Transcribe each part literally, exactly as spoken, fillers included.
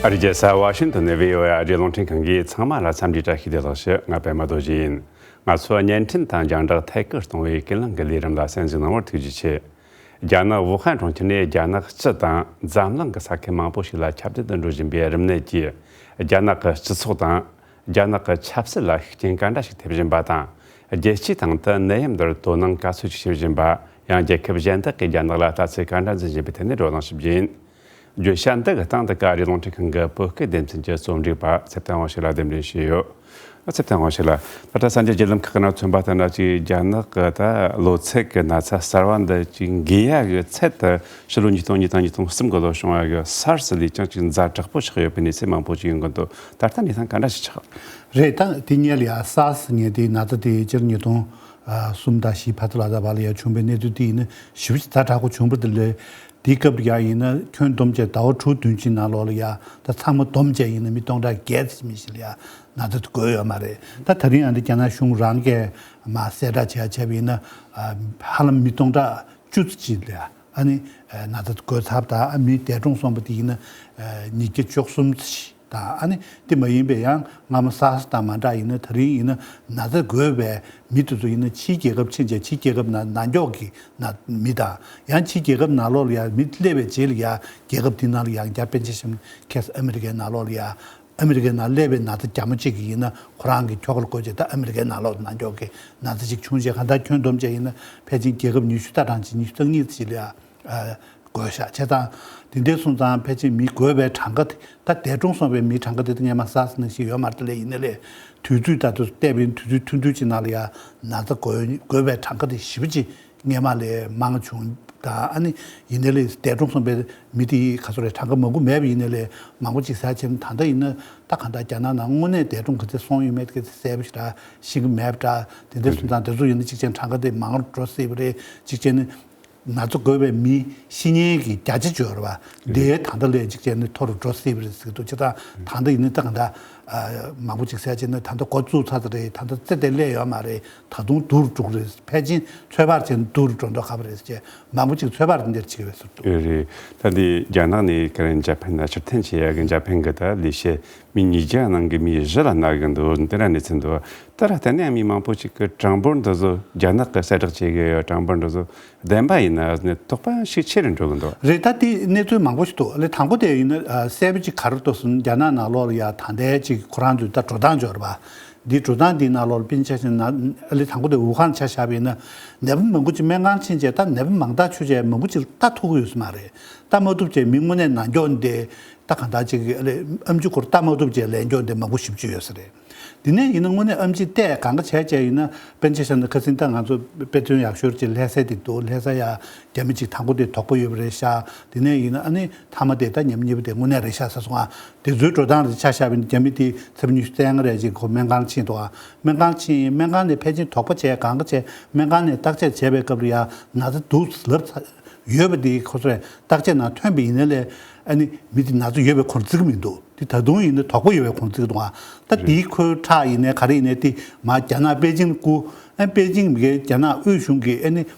ཨ་རིའི་རྒྱལ་ས་ཝ་ཤིང་ཏོན་ནས་བྷི་ཨོ་ཨེ་ཨ་རིའི་རླུང་འཕྲིན་ཁང་གིས་ཚང་མ་ལ་འཚམས་འདྲི་བཀྲ་ཤིས་བདེ་ལེགས་ཞུ། ང་པད་མ་རྡོ་རྗེ་ཡིན། ང་ཚོ་བརྙན་འཕྲིན་དང་རྒྱང་བསྒྲགས་ཐད་ཀར་གཏོང་བའི་ཀུན་གླེང་གི་ལས་རིམ་ལ་གསན་གཟིགས་གནང་བར་ཐུགས་རྗེ་ཆེ། རྒྱ་ནག་ཝུ་ཧན་གྲོང་ཁྱེར་ནས་རྒྱ་ནག་སྤྱི་དང་འཛམ་གླིང་གི་ས་ཁུལ་མང་པོ་ཞིག་ལ་ཁྱབ་གདལ་དུ་འགྲོ་བཞིན་པའི་རིམས་ནད་ཀྱིས་རྒྱ་ནག་གི་སྤྱི་ཚོགས་དང་། རྒྱ་ནག་གི་ཆབ་སྲིད་ལ་ཤུགས་རྐྱེན་ག་འདྲ་ཞིག་ཐེབས་བཞིན་པ་དང་། རྒྱལ་སྤྱིའི་སྟེང་དུ་ནད་ཡམས་འདིར་དོ་སྣང་ག་ཚོད་ཅིག་བྱེད་བཞིན་པ། ཡང་རྒྱལ་ཁབ་གཞན་དག་གིས་རྒྱ་ནག་ལ་ལྟ་ཚུལ་ག་འདྲ་འཛིན་བཞིན་པའི་ཐད་ནས་བགྲོ་གླེང་ཞུ་རྒྱུ་ཡིན། བརྗོད་བྱ་འདི་གི་སྟེང་དུ་ཨ་རིའི་རླུང་འཕྲིན་ཁང་གི་བོད་སྐད་སྡེ་ཚན་གྱི་རྩོམ་སྒྲིག་པ་ཚེ་བརྟན་དབང་ཕྱུག་ལགས་གདན་འདྲེན་ཞུས་ཡོད། ཚེ་བརྟན་དབང་ཕྱུག་ལགས། ད་ལྟ་གསར་འགྱུར་བརྒྱུད་ལམ་ཁག་གི་ནང་ཐོན་པ་ལྟར་ན་ཅིག་རྒྱ་ནག་གི་ད་གློ་ཚད་ཀྱི་ན་ཚ་གསར་བ་འདི་ཅིག་འགོས་ཡག་གི་ཚད་དེ་ཕྱི་ལོ་ཉིས་སྟོང་གཉིས་དང་ཉིས་སྟོང་གསུམ་གྱི་ལོ་བྱུང་བ་གི་སར་སི་ལས་ཀྱང་ཅིག་ཛ་དྲག་པོ་ཆགས་ཡོད་པའི་གནས་ཚུལ་མང་པོ་ཅིག་ཡོང་གི་འདུག་ད་ལྟ་གནས་སྟངས་ག་འདྲ་ཞིག་ཆགས། རེད། ད་དེ་སྔོན་ལ་ཡ་སར་སི་ཟེར་མཁན་དེ་ན་ཚ་དེ་སྤྱིར་ཉིས་སྟོང་གསུམ་དང་བཞི་བར་དུ་ལ་ད་བར་ལ་ཡ་བྱུང་བའི་གནས་ཚུལ་དེ་ཡིན་ན་ཞེ་པོ་ཅིག་ཛ་དྲག་པོ་བྱུང་བ་དེ་ལས། དེའི་སྐབས་ལ་ཡ་ཡིན་ན་ཁྱོན་བསྡོམས་བྱས་ཟླ་བ་དྲུག་བདུན་ཅིག་ནང་ལོགས་ལ་ཡ་ད་ཚང་མ་བསྡོམས་བྱས་ཡིན་ན་མི་སྟོང་ཕྲག་བརྒྱད་ཙམ་ཞིག་ལ་ཡ་ན་ཚ་དེ་འགོས་ཡོད་མ་རེད། ད་ད་རིང་ཡང་འདི་རྒྱ་ནག་གཞུང་རང་གིས་མར་གསལ་བསྒྲགས་བྱས་བྱས་པ་ཡིན་ན་ཧ་ལམ་མི་སྟོང་ཕྲག་བཅུ་ཙམ་ཅིག་ལ་ཡ་ཨ་ནི་ན་ཚ་དེ་འགོས་ཚར་བ་དང་། ཨ་མི་འདས་གྲོངས་སོང་བ་དེ་ཡིན་ན་ཉིས་བརྒྱ་བཅུ་གསུམ་ཙམ་ཞིག་དང་། ཨ་ནི་དེ་མ་ཡིན་པའི་ཡང་སྔ་མོ་སར་སི་དང་མ་འདྲ་ཡིན་ན་ད་རིང་ཡིན་ན་ན་ཚ་འགོས་པའི་མི་དེ་ཚོ་ཡིན་ན་ཕྱིའི་རྒྱལ་ཁབ་ཕྱིན་བྱས་ཕྱིའི་རྒྱལ་ཁབ་ནང་ནང་འཁྱོག་གི་ན་མི་དང་། ཡང་ཕྱིའི་རྒྱལ་ཁབ་ནང་ལོགས་ལ་ཡང་མི་སླེབས་པའི་རྗེས་ལ་ཡང་རྒྱལ་ཁབ་དེ་ནང་ལ་ཡང་བསྐྱར་པཎ་ཆེན་བཤམས་ཁ་སང་ཨ་མི་རི་ཀའི་ནང་ལོགས་ལ་ཡང་ཨ་མི་རི་ཀའི་ནང་སླེབས་པའི་ན་ཚ་རྒྱ་མོ་གཅིག་གི་ཡིན་ན་ཁོ་རང་གི་ཁྱོ་ག་ལ་འགོས་བྱས་ད་ཨ་མི་རི་ཀའི་ནང་ལོགས་ནང་འཁྱོག་གི་ན་ཚ་གཅིག་བྱུང་རྗེས་གང་ལྟར་ཁྱོན་བསྡོམས་བྱས་ཡིན་ན་ཕལ་ཆེར་རྒྱལ་ཁབ་ཉི་ཤུ་ད་གྲངས་ཅིག་ཉི་ཤུ་རྩ་གཉིས་ཅིག་ལ་ཡང་། ཨ། འགོས་ཤག་བྱས་ཙང་། དེ་འདྲའི་སོང་ཙང་ཕལ་ཆེར་མི་འགོས་པའི་གྲངས་ཀ་དེ་ད་འདས་གྲོངས་སོང་བའི་མིའི་གྲངས་ཀ་དེ་ད་སྔོན་མ་སར་སི་ནང་བཞིན་ཡོད་མ་རེད། དེ་ལས་ཡིན་ནའི་ལས་དུས་ཚོད་ད་དུང་བལྟས་པ་ཡིན་དུས་ཚོད་ཐུང་ཐུང་ཅིག་ནང་ལ་ཡང་ན་ཚ་འགོས་འགོས་པའི་གྲངས་ཀ་དེ་ཞེ་པོ་ཅིག་སྔོན་མ་ལས་མང་བྱུང་དང་། ཨ་ནི་ཡིན་ནའི་ལས་འདས་གྲོངས་སོང་བའི་མི་དེ་ག་ཚོད་རེད་གྲངས་ཀ་མང་པོ་མེད་པ་ཡིན་ནའི་ལས་མང་པོ་ཅིག་ཟ་བྱས་ན་ད་ལྟ་ཡིན་ན་ད་གང་ལྟར་རྒྱ་ནག་ནང་དངོས་གནས་འདས་གྲོངས་ག་ཚད་སོང་ཡོད་མེད་ག་ཚད་གསལ་པོ་ཞིག་ར་ཤེས་ཀྱི་མེད་པ་འདྲ། དེ་འདྲའི་སོང་ཙང་དེ་ཚོ་ཡིན་ན་གཅིག་བྱས་ན་གྲངས་ཀ་དེ་མང་རུ་འགྲོ་སྲིད་པ་རེད། གཅིག་བྱས་ན། ན་ཚ་འགོས་པའི་མི་ཤི་ཉེན་གྱི་བརྒྱ་ཆ་བཅུ་ཡོད་རེད་པ། དེའི་ད་ལྟ་ལས་གཅིག་བྱས་ནས་མཐོ་རུ་འགྲོ་སྲིད་པ་རེད་ཟེར་གྱི་འདུག་བྱས་ཙང་ད་ལྟ་ཡིན་ན་ད་ག་འདྲ་མང་པོ་ཅིག་ཟེར་བྱས་ན་ད་ལྟ་འགོ་བཙུགས་ཚར་ཚར་རེད། ད་ལྟ་རྩེ་དེ་སླེབས་ཡོད་མ་རེད། ད་དུང་སྡུག་རུ་འགྲོ་གི་རེད། ཕལ་ཆེར་ཚོད་དཔག་བྱས་ན་སྡུག་རུ་འགྲོ་མདོག་ཁ་པོ་རེད་ཟེར་བྱས་མང་པོ་ཅིག་ཚོད་དཔག་དེ་འདྲ་བྱེད་ཀྱི་ཡོད་ཟེར་འདུག་ཡོད་རེད། ད་འདི་རྒྱ་ནག་ནས་ཁ་རེ་འཇར་པན་ནང་ཕྱིར་འཐེན་བྱེད་ཡག་གི་འཇར་པན་གྱི་ད་ལས་བྱེད་མི་ཉིས་བརྒྱ་ནང་གི་མི་བཞི་ལ་ན་གི་འདུག་དེ་འདྲ་གནས་ཚུལ་འདུག་ད་ར་ལྟ་ན་ཡང་མི་མང་པོ་ཅིག་གིས་གྲངས་འབོར་འདི་ཚོ་རྒྱ་ནག་གིས་གསལ་བསྒྲགས་བྱེད་ཀྱི་ཡོད། གྲངས་འབོར་འདི་ཚོ་བདེན་པ་ཡིན་ན་ནི་དོགས་པ་ཞིག་ཆེ་རུ་འགྲོ་གི་འདུག་རེད། ད་དེ་གནས་ཚུལ་མང་པོ་ཞིག་འདུག་ལས་དང་པོ་དེ་ཡིན་ན་ཨ་གསལ་པོ་ཅིག་ག་རེ་འདུག་ཟེར་ན་རྒྱ་ནག་ནང་ལོགས་ལ་ཡ་ད་ལྟའི་ཅིག་ཁོ་རང་ཚོའི་ད་འགྲོ་སྟངས་ཅིག་ཡོད་རེད་པ། འདི་འགྲོ་སྟངས་འདིའི་ནང་ལོགས་ལ་དཔེར་ན་ཆ་བཞག་ན་ཨ་ལས་དང་པོ་དེ་ཝུ་ཧན་ཆ་བཞག་པ་ཡིན་ན་ནད་པ་མང་པོ་ཅིག་སྨན་ཁང་ཕྱིན་བྱས་ད་ནད་པ་མང་ཐག་ཆོད་བྱས་མང་པོ་ཅིག་ལྟ་ཐུབ་ཀྱི་ཡོད་ས་མ་རེད། ལྟ་མ་ཐུབ་བྱས་མི་དངོས་གནས་ནང་འཁྱོག་འདི་ད་གང་ལྟར་ཅིག་ཨ་ལས་ཨེམ་ཆི་ཁོར་ལྟ་མ་ཐུབ་བྱས་ལས་འཁྱོག་འདི་མང་པོ་ཞེ་པོ་ཅིག་ཡོད་ས་རེད། དེ་ནས་ཡིན་ན་དངོས་གནས་ཨེམ་ཆི་བལྟས་གང་ག་བྱས་བྱས་ཡིན་ན་དཔེར་ན་ཆ་བཞག་ན་ཁ་སང་ད་ང་ཚོ་དཔེ་མཚོན་ཡག་ཤོས་ཅིག་ལྷ་ས་དེ་འདུག་ལྷ་ས་ཡ་རྒྱ་མི་ཅིག་དང་པོ་དེ་དོགས་པ་ཡོད་པ་རེད་ཤག་དེ་ནས་ཡིན་ན་ཨ་ནི་མཐའ་མ་དེ་ད་མཉམ་གཉིས་པ་དེ་དངོས་གནས་རེད་ཤག་ཟེར་སོང་ང་། དེ་ཚོའི་འགྲོ་སྟངས་རེད་ཆ་བཞག་པ་ཡིན་ན་རྒྱ་མི་དེ་ཚེས་པ་ཉི་ཤུ་རྩ་ལྔ་རེད་ཅིག་ཁོ་སྨན་ཁང་ཕྱིན་འདུག་ཨ། སྨན་ཁང་ཕྱིན་སྨན་ཁང་ནས་ཕལ་ཆེར་དོགས་པ་བྱས་གང་ག་བྱས་སྨན་ཁང་ནས་བརྟག་དཔྱད་བྱས་པའི་སྐབས་ལ་ཡ་ན་ཚ་འདུག་ལབ་ཚར། ཡོད་པ་དེ་ཁོ་ཚོས་བརྟག་དཔྱད་ནང་ཐོན་པ་ཡིན་ན་ལས་ཨ་ནི་མི་དེ་ན་ཚ་ཡོད་པའི་ཁོ་བརྩི་གི་མི་འདུག་དེ་ད་དུང་ཡིན་ན་དོགས་པ་ཡོད་པའི་ཁོ་བརྩི་གི་འདུག་ཨ། ད་དེའི་ཁོའི་ཁྲག་ཡིན་ནའི་ག་རེ་ཡིན་ནའི་དེ་མ་རྒྱ་ནག་པེ་ཅིང་སྐུ་ཨ་པེ་ཅིང་མི་གའི་རྒྱ་ནག་དབུས་གཞུང་གི་ཨ་ནི་ག་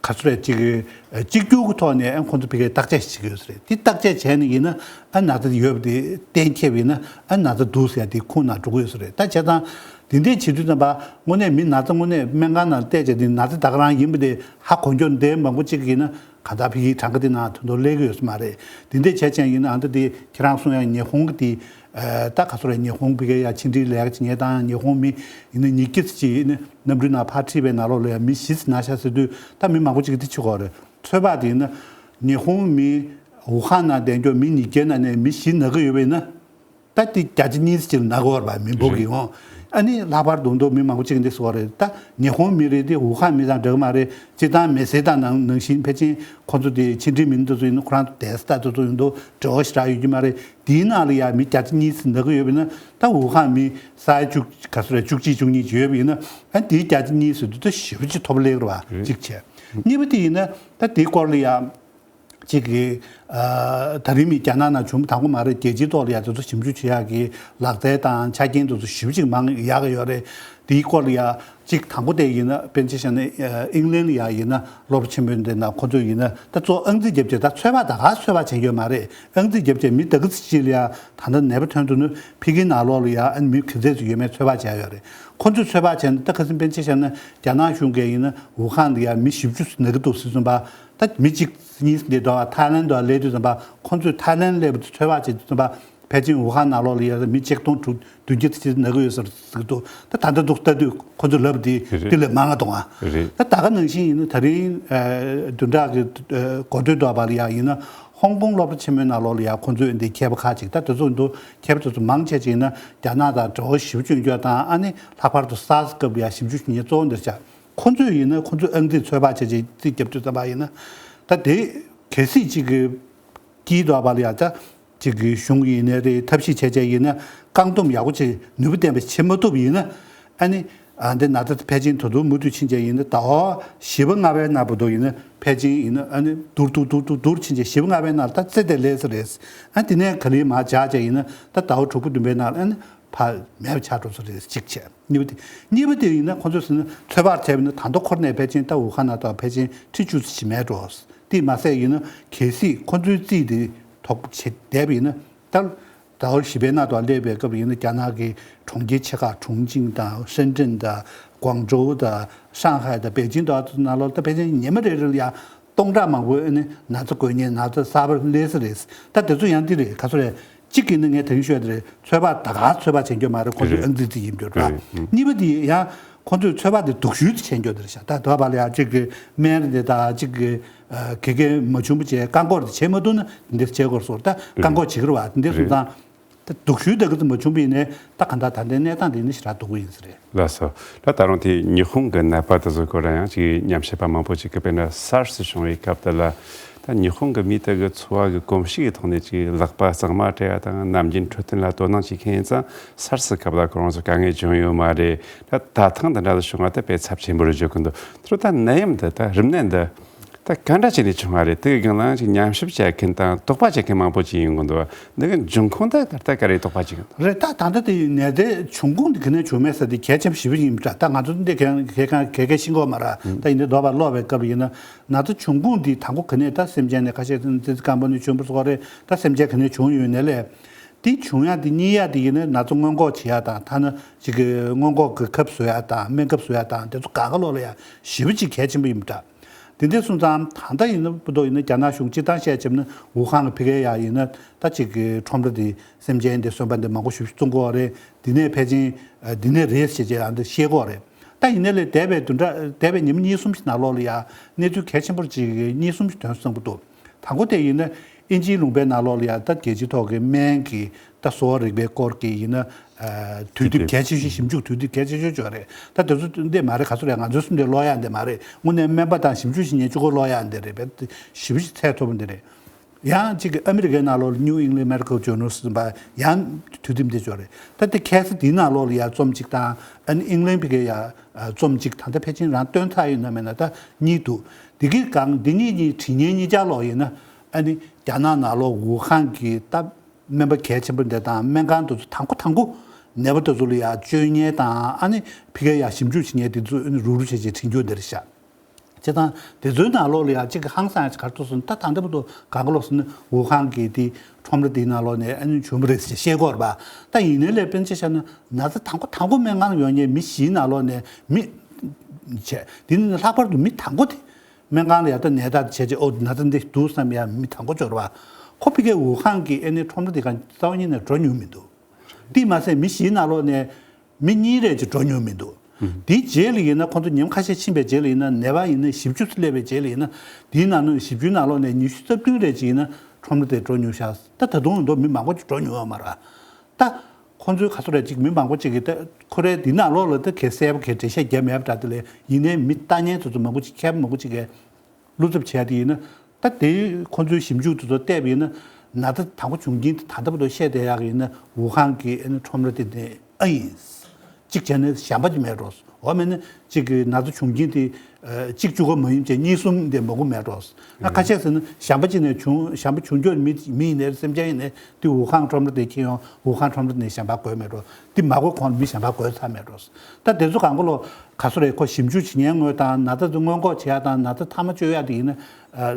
ཚོད་རེད་ཅིག་གཅིག་གྱུར་གྱི་ཐོག་ནས་ཨ་ཁོ་ཚོ་ཕ་གིའི་བརྟག་དཔྱད་བྱེད་ཀྱི་ཡོད་ས་རེད། དེ་བརྟག་དཔྱད་བྱས་ནས་ཡིན་ན་ཨ་ན་ཚ་ཡོད་པ་དེ་གཏན་འཁེལ་བ་ཡིན་ན་ཨ་ན་ཚ་འདུག་ཟེར་ཡ་དེ་ཁུངས་ནང་འགྲོ་གི་ཡོད་ས་རེད། ད་བྱས་ཙང་དེ་འདྲས་བྱེད་དུས་ཙམ་པ་དངོས་གནས་མི་ན་ཚ་དངོས་གནས་སྨན་ཁང་ནང་བལྟས་བྱས་དེ་ན་ཚ་ད་ག་རང་ཡིན་པ་དེ་ཧ་གོ་མཁན་དེ་མང་པོ་ཅིག་ཡིན་ན། གང་ལྟར་ཕ་གིའི་གྲངས་ཀ་དེ་ནང་ཐོན་ཐོག་སླེབས་ཀྱི་ཡོད་ས་མ་རེད། དེ་འདྲས་བྱས་ཙང་ཡིན་ན་ཨ་ད་དེ་ཁྱེད་རང་གསུང་ཡག་ཉི་ཧོང་གི་དེ་ཨ་ད་ག་ཚོད་རེད། ཉི་ཧོང་ཕ་གི་ཡ་ཕྱི་འབྲེལ་ལས་ཀ་བྱེད་མཁན་དང་ཉི་ཧོང་མི་ཡིན་ན་ཉིས་བརྒྱ་ཙམ་ཅིག་ཡིན་ན་གནམ་གྲུའི་ནང་ཕར་ཁྲིད་པའི་ནང་ལོགས་ལ་ཡ་མི་བཞི་ཙམ་ན་ཤག་ཟེར་དུས་ད་མི་མང་པོ་ཅིག་གིས་དེ་ཆི་གོ་རེད། ཚོད་དཔག་དེ་ཡིན་ན་ཉི་ཧོང་མི་ཝུ་ཧན་ནང་བསྡད་མཁན་མི་ཉིས་བརྒྱའི་ནང་ནས་མི་བཞི་ན་གི་ཡོད་པ་ཡིན་ན། ད་དེ་བརྒྱ་ཆ་གཉིས་ཙམ་ཅིག་ན་གི་ཡོད་རེད་པ། མི་འབོར་གྱི་ཡོང་། ཨ་ནི་ལྷག་པར་དུ་མདོ་མི་མང་པོ་ཅིག་གིས་འདི་ཟེར་བ་རེད། ད་ཉི་ཧོང་མི་རེད་དེ་ཝུ་ཧན་མི་དང་འདྲ་གི་མ་རེད། སྤྱིར་བཏང་མི་སེར་དང་ནང་ནང་བཞིན་ཕལ་ཆེར་ཁོང་ཚོ་དེ་ཕྱི་འབྲེལ་མི་སྣ་དེ་ཚོ་ཡིན་ན་ཁོ་རང་ཚོ་བསྡད་ས་དེ་ཚོ་ཡིན་འདུག་འབྲེལ་བ་ཞེ་དྲག་ཡོད་ཀྱི་མ་རེད། དེའི་ནང་ལ་ཡ་མི་བརྒྱ་ཆ་གཉིས་ཙམ་ན་གི་ཡོད་པ་ཡིན་ན་ད་ཝུ་ཧན་མི་ས་ཡ་བཅུ་ག་ཚོད་རེད་བཅུ་གཅིག་བཅུ་གཉིས་ཅིག་ཡོད་པ་ཡིན་ན་ཨ་དེའི་བརྒྱ་ཆ་གཉིས་ཟེར་དུས་ད་ཞེ་པོ་ཅིག་མཐོ་པོ་སླེབས་ཀྱི་རེད་པ། གཅིག་བྱས། གཉིས་པ་དེ་ཡིན་ན་ད་དེའི་སྐོར་ལ་ཡ། གཅིག་གིས་ཨ་ད་རིང་མི་རྒྱ་ནག་ནང་བྱུང་བ་དང་པོ་མ་རེད། རྒྱལ་སྤྱིའི་ཐོག་ལ་ཡ་དེ་ཚོ་ཞིབ་འཇུག་བྱེད་ཡག་གི་ལག་རྩལ་དང་ཆ་རྐྱེན་དེ་ཚོ་ཞེ་པོ་ཅིག་མང་ཡག་གི་ཡོད་རེད། དེའི་སྐོར་ལ་ཡ་གཅིག་དང་པོ་དེ་ཡིན་ན་དཔེར་ན་ཆ་བཞག་ན་ཨིང་ལན་ལ་ཡ་ཡིན་ན་སློབ་གྲྭ་ཆེན་མོའི་འདི་ན་ཁོ་ཚོ་ཡིན་ན་ད་གཙོ་ཨང་རྩིས་རྒྱབ་བྱས་ད་ཚོད་དཔག་ད་ག་ཚོད་དཔག་བྱེད་རྒྱུ་མ་རེད། ཨང་རྩིས་རྒྱབ་བྱས་མི་ད་ག་ཚོད་ཅིག་ལ་ཡ་ད་ལྟ་ནད་པ་ཐོན་འདུག་ན་ཕ་གིའི་ནང་ལོགས་ལ་ཡ་ཨ་ནི་མི་ག་ཚད་ཅིག་ཡོད་མེད་ཚོད་དཔག་བྱས་ཡོད་རེད། ཁོ་ཚོས་ཚོད་དཔག་བྱས་ན་ད་ཁ་སང་དཔེར་ན་ཆ་བཞག་ན་རྒྱ་ནག་གཞུང་གིས་ཡིན་ན་ཝུ་ཧན་ལ་ཡ་མི་བཞི་བཅུ་ན་གི་འདུག་ཟེར་ཙམ་པ་ད་མི་གཅིག་གཉིས་འདི་འགྲོ་བ་ཐའི་ལན་དུ་སླེབས་དུས་ཙམ་པ་ཁོ་ཚོས་ཐའི་ལན་སླེབས་དུས་ཚོད་དཔག་བྱེད་དུས་ཙམ་པ། ཕལ་ཆེར་ཝུ་ཧན་ནང་ལོགས་ལ་ཡ་མི་ཆིག་སྟོང་དྲུག་བདུན་བརྒྱ་དེ་ན་གི་ཡོད་ཟེར་ཟེར་གི་འདུག་ད་ད་ལྟ་འདུག་ལྟ་དུས་ཁོ་ཚོས་ལབ་དེ་རེད། དེ་ལས་མང་ང་འདུག་ཨ། རེད། ད་ད་ག་ནང་བཞིན་ཡིན་ན་ད་རིང་ཨ་བདུན་ཕྲག་གི་ཨ་འགོ་སྟོད་དུ་བ་ལ་ཡ་ཡིན་ན་ཧོང་ཀོང་སློབ་གྲྭ་ཆེན་མོའི་ནང་ལོགས་ལ་ཡ་ཁོ་ཚོས་འདི་མཁས་པ་ཁག་ཅིག་ད་དེ་ཚོ་འདུག་མཁས་པ་དེ་ཚོ་མང་ཆེ་ཅིག་ཡིན་ན་རྒྱ་ནག་དང་འབྲེལ་བ་ཞེ་པོ་ཅིག་ཡོད་དང་ཨ་ནི་ལྷག་པར་དུ་སཱར་སི་སྐབས་ལ་ཡ་ཞིབ་འཇུག་བྱེད་མཁན་གཙོ་བོ་འདིར་བྱ། ཁོ་ཚོས་ཡིན་ན་ཁོ་ཚོས་ཨང་རྩིས་ཚོད་དཔག་བྱས་རྗེས་རྩིས་རྒྱབ་དུས་ཙམ་པ་ཡིན་ན་ད་དེ་གལ་སྲིད་ཅིག་གི་དཀྱིལ་དུ་བ་ལ་ཡ་ད་ཅིག་གི་གཞུང་ཡིན་ནའི་རེད། ཐབས་ཤེས་བྱས་བྱས་ཡིན་ན་བཀག་སྡོམ་ཡག་པོ་ཅིག་ནུས་པ་ལྡན་པ་བྱེད་མ་ཐུབ་ཡིན་ན་ཨ་ནི་ཨ་འདི་ན་ཚ་ཕལ་ཆེར་ད་དུང་མུ་མཐུད་ཕྱིན་བྱས་ཡིན་ན་ཟླ་བ་བཞི་པ་ལྔ་པའི་ནང་བར་དུ་ཡིན་ན་ཕལ་ཆེར་ཡིན་ན་ཨ་ནི་སྡུག་སྡུག་སྡུག་སྡུག་སྡུག་ཕྱིན་བྱས་བཞི་པ་ལྔ་པའི་ནང་ལ་ད་རྩེ་དེ་ལས་ས་རེད། ཨ་དེ་ནས་ག་ལེར་མར་འཇགས་བྱས་ཡིན་ན་ད་ཟླ་བ་དྲུག་པ་བདུན་པའི་ནང་ལ་ཨ་ནི་ཕར་མེད་པ་ཆགས་འགྲོ་ས་རེད། གཅིག་བྱས། གཉིས་པ་དེ། གཉིས་པ་དེ་ཡིན་ན་ཁོ་ཚོས་ཟེར་ན་ཚོད་དཔག་བྱས་པ་ཡིན་ན་ད་ལྟ་འཁོར་ནས་ཕལ་ཆེར་ད་ཝུ་ཧན་ནང་ད་ཕལ་ཆེར་ཁྲི་བཅུ་ཙམ་ཞིག་མེད་འགྲོ། དེ་མ་ཟད་ཡིན་ན་གལ་སྲིད་ཁོ་ཚོའི་རྩིས་དེ་ཐོག་བྱེད་བསྡད་པ་ཡིན་ན་ད་ཟླ་བ་བཞི་པའི་ནང་དུ་སླེབས་པའི་སྐབས་ཡིན་ན་རྒྱ་ནག་གི་གྲོང་ཁྱེར་ཆེ་ཁག་ཁྲུང་ཆིང་དང་ཧྲེན་ཀྲེན་དང་ཀུང་ཀྲོའུ་དང་ཧྲང་ཧའེ་དང་པེ་ཅིང་དང་ནང་ལོགས་ད་ཕལ་ཆེར་ཉི་མ་རེ་རེ་ལ་ཡ་སྟོང་ཕྲག་མང་པོའི་ཨ་ནི་ན་ཚ་འགོས་མཁན་ན་ཚ་གསར་པ་སླེབས་ས་རེད། ད་དེ་ཚོ་ཡང་འདི་རེད། ག་ཚོད་རེད། གཅིག་གིས་ནི་ངས་དེ་རིང་ཤོད་དེ་རེད། ཚོད་དཔག་ད་ག་ཚོད་དཔག་བྱེད་རྒྱུ་མ་རེད། ཁོ་ཚོས་རེད། ཨང་རྩིས་རྩིས་ཡིན་རྒྱུ་རེད། རེད། ཨུམ། གཉིས་པ་དེ་ཡང་ཁོ་ཚོས་ཚོད་དཔག་དེ་སྡུག་ཤོས་དེ་བྱེད་རྒྱུ་དེ་རེད་ཤག་ད་དོ་བ་ལ་ཡང་གཅིག་གི་སྨན་རེད་ད་གཅིག་གི་ཨ་གེ་གེ་མ་བྱུང་བ་བྱས་བཀག་འགོག་དེ་བྱེད་མ་ཐུབ་ན་འདི་འདྲ་བྱེད་དགོས་སོ། ད་བཀག་འགོག་བྱེད་ཀྱི་རེད་བ། དེ་འདྲ་སོང་ཙང་། ད་སྡུག་ཤོས་ད་ག་ཚོད་མ་བྱུང་བ་ཡིན་ནའི་ད་ག་འདྲ་ད་ལྟའི་གནས་སྟངས་དེ་ནི་ཞེ་དྲག་སྡུག་པོ་ཡིན་ས་རེད། ལགས་སོ། ད་ད་རུང་དེ་ཉི་ཧོང་གི་ནད་པ་དེ་ཚོའི་སྐོར་ལ་ཡང་ཅིག་ཉམས་ཞིབ་པ་མང་པོ་ཅིག་གིས་དཔེར་ན་སཱར་སི་བྱུང་བའི་སྐབས་དེ་ལ་ད་ཉི་ཧོང་གི་མི་དེ་གི་འཚོ་བ་གི་གོམས་གཤིས་ཀྱི་ཐོག་ནས་ཅིག་ལག་པ་གཙང་མ་སྤྲད་ཡ་དང་ནམ་རྒྱུན་འཕྲོད་བསྟེན་ལ་དོ་སྣང་བྱེད་མཁན་ཡིན་ཙང་སཱར་སི་སྐབས་ལ་ཁོ་རང་ཚོ་དཀའ་ངལ་བྱུང་ཡོད་མ་རེད། ད་ད་ཐེངས་འདི་འདྲ་ལ་བྱུང་བ་དེ་དཔེ་ཚབས་ཆེན་པོ་རེད་བརྗོད་ཀྱི་འདུག་དེ་རུ་ད་ནད་ཡམས་འདི་ད་རིམས་ནད་འདི། ད་ག་འདྲ་བྱས་ནས་བྱུང་བ་རེད། དེ་གི་སྒང་ལ་ཅིག་ཉམས་ཞིབ་བྱེད་མཁན་དང་དོགས་པ་བྱེད་མཁན་མང་པོ་ཅིག་ཡོང་གི་འདུག་འདི་གི་འབྱུང་ཁུངས་ད་ད་ལྟ་ག་རེ་དོགས་པ་ཅིག་ཡོད་འདུག་རེད། ད་ད་ལྟ་དེ་ནད་དེ་འབྱུང་ཁུངས་དེ་ག་ནས་བྱུང་མེད་ཟེར་དེ་གལ་ཆེན་པོ་ཞེ་པོ་ཡིན་པ་འདྲ། ད་ང་ཚོ་འདི་ག་ག་ག་ག་ག་ཤེས་ཀྱི་ཡོད་མ་རེད། ད་ཡིན་དེ་དོགས་པ་ལོག་པའི་སྐབས་ཡིན་ན་ན་ཚ་འབྱུང་ཁུངས་འདི་དང་པོ་ག་ནས་ད་སེམས་ཅན་ནས་ཁ་ཤས་ཙི་ཙི་སྐམ་པོ་ནས་བྱུང་བ་སོགས་རེད། ད་སེམས་ཅན་ག་ནས་བྱུང་ཡོད་ནས་ལས། དེ་བྱུང་ཡ་དེ་རྙེད་ཡ་དེ་ཡིན་ན་ན་ཚ་སྔོན་འགོག་བྱེད་ཡ་དང་ཐ་ན་ཅིག་གི་སྔོན་འགོག་གི་ཁབ་བཟོ་ཡ་དང་སྨན་ཁབ་བཟོ་ཡ་དང་དེ་ཚོ་ག་ག་ལོག་ལ་ཡ་ཞེ་པོ་ཅིག་གལ་ཆེན་པོ་ཡིན་པ་འདྲ། དེ་འདྲ་སོང་ཙང་ད་ལྟ་ཡིན་ན་བུ་དོ་ཡིན་ན་རྒྱ་ནག་གཞུང་སྤྱིར་བཏང་བཤད་བྱས་ན་ཝུ་ཧན་གྱི་ཕ་གིར་ཡ་ཡིན་ན་ད་ཅིག་གི་ཁྲོམ་ར་དེ་སེམས་ཅན་དེ་གསོན་པ་འདི་མང་པོ་ཞེ་པོ་ཅིག་བཙོང་གི་ཡོད་རེད། འདི་ནས་ཕལ་ཆེར་འདི་ནས་རེད་ཟེར་བྱས་ཡང་འདི་བཤད་ཀྱི་ཡོད་རེད། ད་ཡིན་ནའི་ལས་འདས་པའི་བདུན་ཕྲག་འདས་པའི་ཉི་མ་གཉིས་གསུམ་ཞིག་ནང་ལོགས་ལ་ཡ་གནས་ཚུལ་གལ་ཆེན་པོ་ཅིག་གཉིས་གསུམ་ཞིག་ཐོན་སོང་བ་འདུག་དང་པོ་དེ་ཡིན་ན་དབྱིན་ཇིའི་ལུང་པའི་ནང་ལོགས་ལ་ཡ་ད་རྒྱལ་སྤྱིའི་ཐོག་གི་སྨན་གྱི་ད་གསོ་བ་རིག་པའི་སྐོར་གྱི་ཡིན་ན་ཨ་དུས་དེབ་གལ་ཆེ་ཤོས་ཞིབ་འཇུག་དུས་དེབ་གལ་ཆེ་ཤོས་ཅིག་ཡོད་རེད། ད་དེ་ཚོ་འདི་མ་རེད། ག་ཚོད་རེད། ང་ཚོའི་སེམས་ནང་ཀློག་ཡ་འདི་མ་རེད། དངོས་གནས་སྨན་པ་དང་ཞིབ་འཇུག་བྱེད་མཁན་གཅིག་པོས་ཀློག་ཡ་འདི་རེད་པས། ཞེ་པོ་ཅིག་ཚད་མཐོ་པོ་འདི་རེད། ཡང་གཅིག་གི་ཨ་མི་རི་ཀའི་ནང་ལོགས་ལ་New England Medical Journal ཟེར་བ་ཡང་དུས་དེབ་འདི་ཅིག་ཡོད་རེད། ད་དེ་ཁ་སང་དེའི་ནང་ལོགས་ལ་ཡང་རྩོམ་གཅིག་དང་ཨ་ནི་ཨིང་ལན་ཕ་གིའི་ཡང་རྩོམ་གཅིག་ད་ལྟ་ཕལ་ཆེར་རང་བཏོན་ཚར་ཡོད་ན་མེད་ན་ད་གཉིས་འདུག་འདི་གི་སྒང་འདི་གཉིས་ཀྱི་བྲིས་མཁན་གཉིས་ཆ་ལོགས་ཡིན་ན་ཨ་ནི་རྒྱ་ནག་ནང་ལོགས་ཝུ་ཧན་གྱི་ད་སྨན་པ་གལ་ཆེན་པོ་འདི་དང་སྨན་ཁང་དེ་ཚོ་དང་པོ་དང་པོ་ནད་པ་དེ་ཚོ་ལ་ཡང་བཅོས་མཁན་དང་ཨ་ནི་ཕ་གིར་ཡང་ཞིབ་འཇུག་བྱེད་མཁན་དེ་ཚོ་ཨ་ནི་རུག་རུག་བྱས་བྱས་བྲིས་རྒྱུ་འདི་རེད་ཤག་བྱས་ཙང་དེ་ཚོའི་ནང་ལོགས་ལ་ཡང་གཅིག་གི་ཧང་སང་ཡང་ག་རེ་འདུག་ཟེར་ན་ད་ད་ལྟ་བར་དུ་གང་ག་ལོག་ཟེར་ན་ཝུ་ཧན་གྱི་དེ་ཁྲོམ་ར་དེའི་ནང་ལོགས་ནས་ཨ་ནི་བྱུང་བ་རེད་ཟེར་བཤད་ཀྱི་ཡོད་རེད་པ། ད་ཡིན་ནའི་ལས་དཔེར་ན་ཆ་བཞག་ན་ན་ཚ་དང་པོ་དང་པོ་སྨན་ཁང་ཡོང་མཁན་མི་བཞིའི་ནང་ལོགས་ནས་མི་བྱས། དེ་ནི་ལྷག་པར་དུ་མི་དང་པོ་དེ་སྨན་ཁང་ལ་ཡར་ལྟ་ནས་ལྟ་བྱས་རྗེས་ཨོ་ན་ཚ་འདི་འདུག་བསམ་ཡ་མི་དང་པོ་འབྱོར་བ། ཁོ་ཕ་གིའི་ཝུ་ཧན་གྱི་ཨ་ནི་ཁྲོམ་ར་དེ་ག་རྩ་བ་ཉིད་ནས་འགྲོ་མྱོང་མི་འདུག་དེས་མ་ཟད་མི་བཞིའི་ནང་ལོགས་ནས་མི་གཉིས་རེ་ཅིག་འགྲོ་མྱོང་མི་འདུག་དེའི་རྗེས་ལ་ཡིན་ན་ཁོང་ཚོ་ཉིན་ཁ་ཤས་ཕྱིན་པའི་རྗེས་ལ་ཡིན་ན་ནད་པ་ཡིན་ན་བཞི་བཅུ་ཙམ་སླེབས་པའི་རྗེས་ལ་ཡིན་ན་དེའི་ནང་ནས་བཞི་བཅུའི་ནང་ལོགས་ནས་ཉི་ཤུ་རྩ་བདུན་རེ་ཅིག་ཡིན་ན་ཁྲོམ་ར་དེར་འགྲོ་མྱོང་ཤག་ད་ད་དུང་འདུག་མི་མང་པོ་ཅིག་འགྲོ་མྱོང་ཡོད་མ་རེད། ད་ཁོང་ཚོའི་ག་ཚོད་རེད་ཅིག་མི་མང་པོ་ཅིག་གིས་ད་ཁོ་རའི་འདི་ནང་ལོགས་ལ་ད་གལ་གསལ་པོ་གལ་འགྲེལ་བཤད་རྒྱབ་མེད་པ་འདྲ། དེ་ལས་ཡིན་ནའི་མི་ལྟ་མཁན་དེ་ཚོ་མང་པོ་ཅིག་མཁས་པ་མང་པོ་ཅིག་གིས་བློ་འཚབ་བྱས་དེ་ཡིན་ན་ད་དེ་ཁོང་ཚོའི་ཞིབ་འཇུག་དེ་ཚོ་བལྟས་པ་ཡིན་ན་ན་ཚ་དང་པོ་བྱུང་རྐྱེན་དེ་ད་ལྟ་བར་དུ་བཤད་བསྡད་ཡག་ཡིན་ན་ཝུ་ཧན་གྱི་ཨ་ནི་ཁྲོམ་ར་དེ་ནས་ཨ་ཡིན། གཅིག་བྱས་ན་གཞན་པ་ཅིག་མེད་འགྲོ། འོ་མེད་ན་གཅིག་གི་ན་ཚ་བྱུང་རྐྱེན་དེ་གཅིག་བཅུ་ཀ་མ་ཡིན་ཅེས་གཉིས་གསུམ་དེ་མང་པོ་མེད་འགྲོ། ཨ་ཁ་ཤས་ཟེར་ན་གཞན་པ་གཅིག་ནས་བྱུང་། གཞན་པ་བྱུང་རྒྱུ་མི་མི་ཡིན་ནའི་སེམས་ཅན་ཡིན་ནའི་དེ་ཝུ་ཧན་ཁྲོམ་ར་དེ་ཁྱེར་ཡོང་། ཝུ་ཧན་ཁྲོམ་ར་ནས་གཞན་པ་འགོས་མེད་འགྲོ། དེ་མ་འགོས་གོང་ལ་མི་གཞན་པ་འགོས་ཚར་མེད་འགྲོ། ད་དེ་ཚོ་གང་ག་ལོ་ག་ཚོད་རེད། ཁོ་ཞིབ་འཇུག་བྱེད་མཁན་དངོས་དང་ན་ཚ་དེ་སྔོན་འགོག་བྱེད་ཡ་དང་ན་ཚ་ཐག་མ་གཅོད་ཡ་དེ་ཡིན་ན་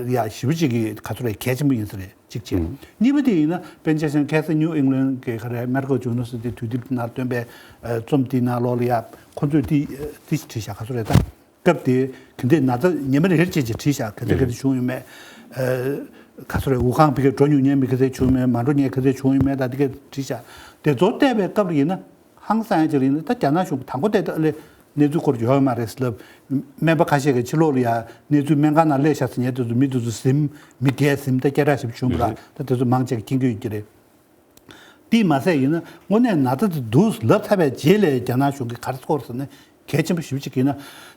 ཡ་ཞེ་པོ་ཅིག་གི་ག་ཚོད་རེད། གལ་ཆེན་པོ་ཡིན་ས་རེད། གཅིག་བྱས། གཉིས་པ་དེ་ཡིན་ན་དཔེར་ན་ཆ་བཞག་ན་ཁ་སང་ནིའུ་ཨིང་ལན་གྱི་ག་རེ་མེ་ཌི་ཀལ་ཇོར་ནལ་ཟེར་དེ་དུས་དེབ་ནང་བཏོན་པའི་རྩོམ་དེའི་ནང་ལོགས་ལ་ཡ་ཁོ་ཚོས་དེ་དེ་བྲིས་བཞག་ག་ཚོད་རེད་ད། སྐབས་དེ་ག་འདྲས་ན་ཚ་ཉི་མ་རེ་རེ་བྱས་བྱས་བྲིས་བཞག་ག་ཚོད་ག་ཚོད་བྱུང་ཡོད་མེད། ག་ཚོད་རེད། ཝུ་ཧན་ཕ་གིར་འགྲོ་མྱོང་མཁན་མི་ག་ཚོད་བྱུང་ཡོད་མེད། མ་འགྲོ་མཁན་ག་ཚོད་བྱུང་ཡོད་མེད་ད་དེ་ག་བྲིས་བཞག་དེ་ཚོ་བལྟས་པའི་སྐབས་ལ་ཡིན་ན། ཧང་སང་ཡ་ཅིག་ཡིན་ན་ད་རྒྱ་ནག་གཞུང་གིས་དང་པོ་དེ་ལ་གནས་ཚུལ་སྐོར་ཡོད་མ་རེད་ཟེར་ལབ། སྨན་པ་ཁ་ཤས་ཀྱིས་ཕྱི་ལོགས་ལ་ཡ་གནས་ཚུལ་སྨན་ཁང་ནང་སླེབས་ཤག་ཟེར་མཁན་དེ་ཚོ་མི་དེ་ཚོ་ཟིན། མི་བརྒྱད་ཟིན། ད་སྐད་གྲགས་ཞིག་བྱུང་བ་ར། ད་དེ་ཚོ་མང་ཆེ་གིས་མཁྱེན་གྱི་ཡོད་ཀྱི་རེད། དེས་མ་ཟད་ཡིན་ན་དངོས་གནས་ན་ཚ་དེ་འདུག་ལབ་ཚར་བའི་རྗེས་ལ་རྒྱ་ནག་གཞུང་གིས་ག་རེ་སྐོར་ཟེར་ན་གལ་ཆེན་པོ་ཞེ་པོ་ཅིག་ཡིན་ན།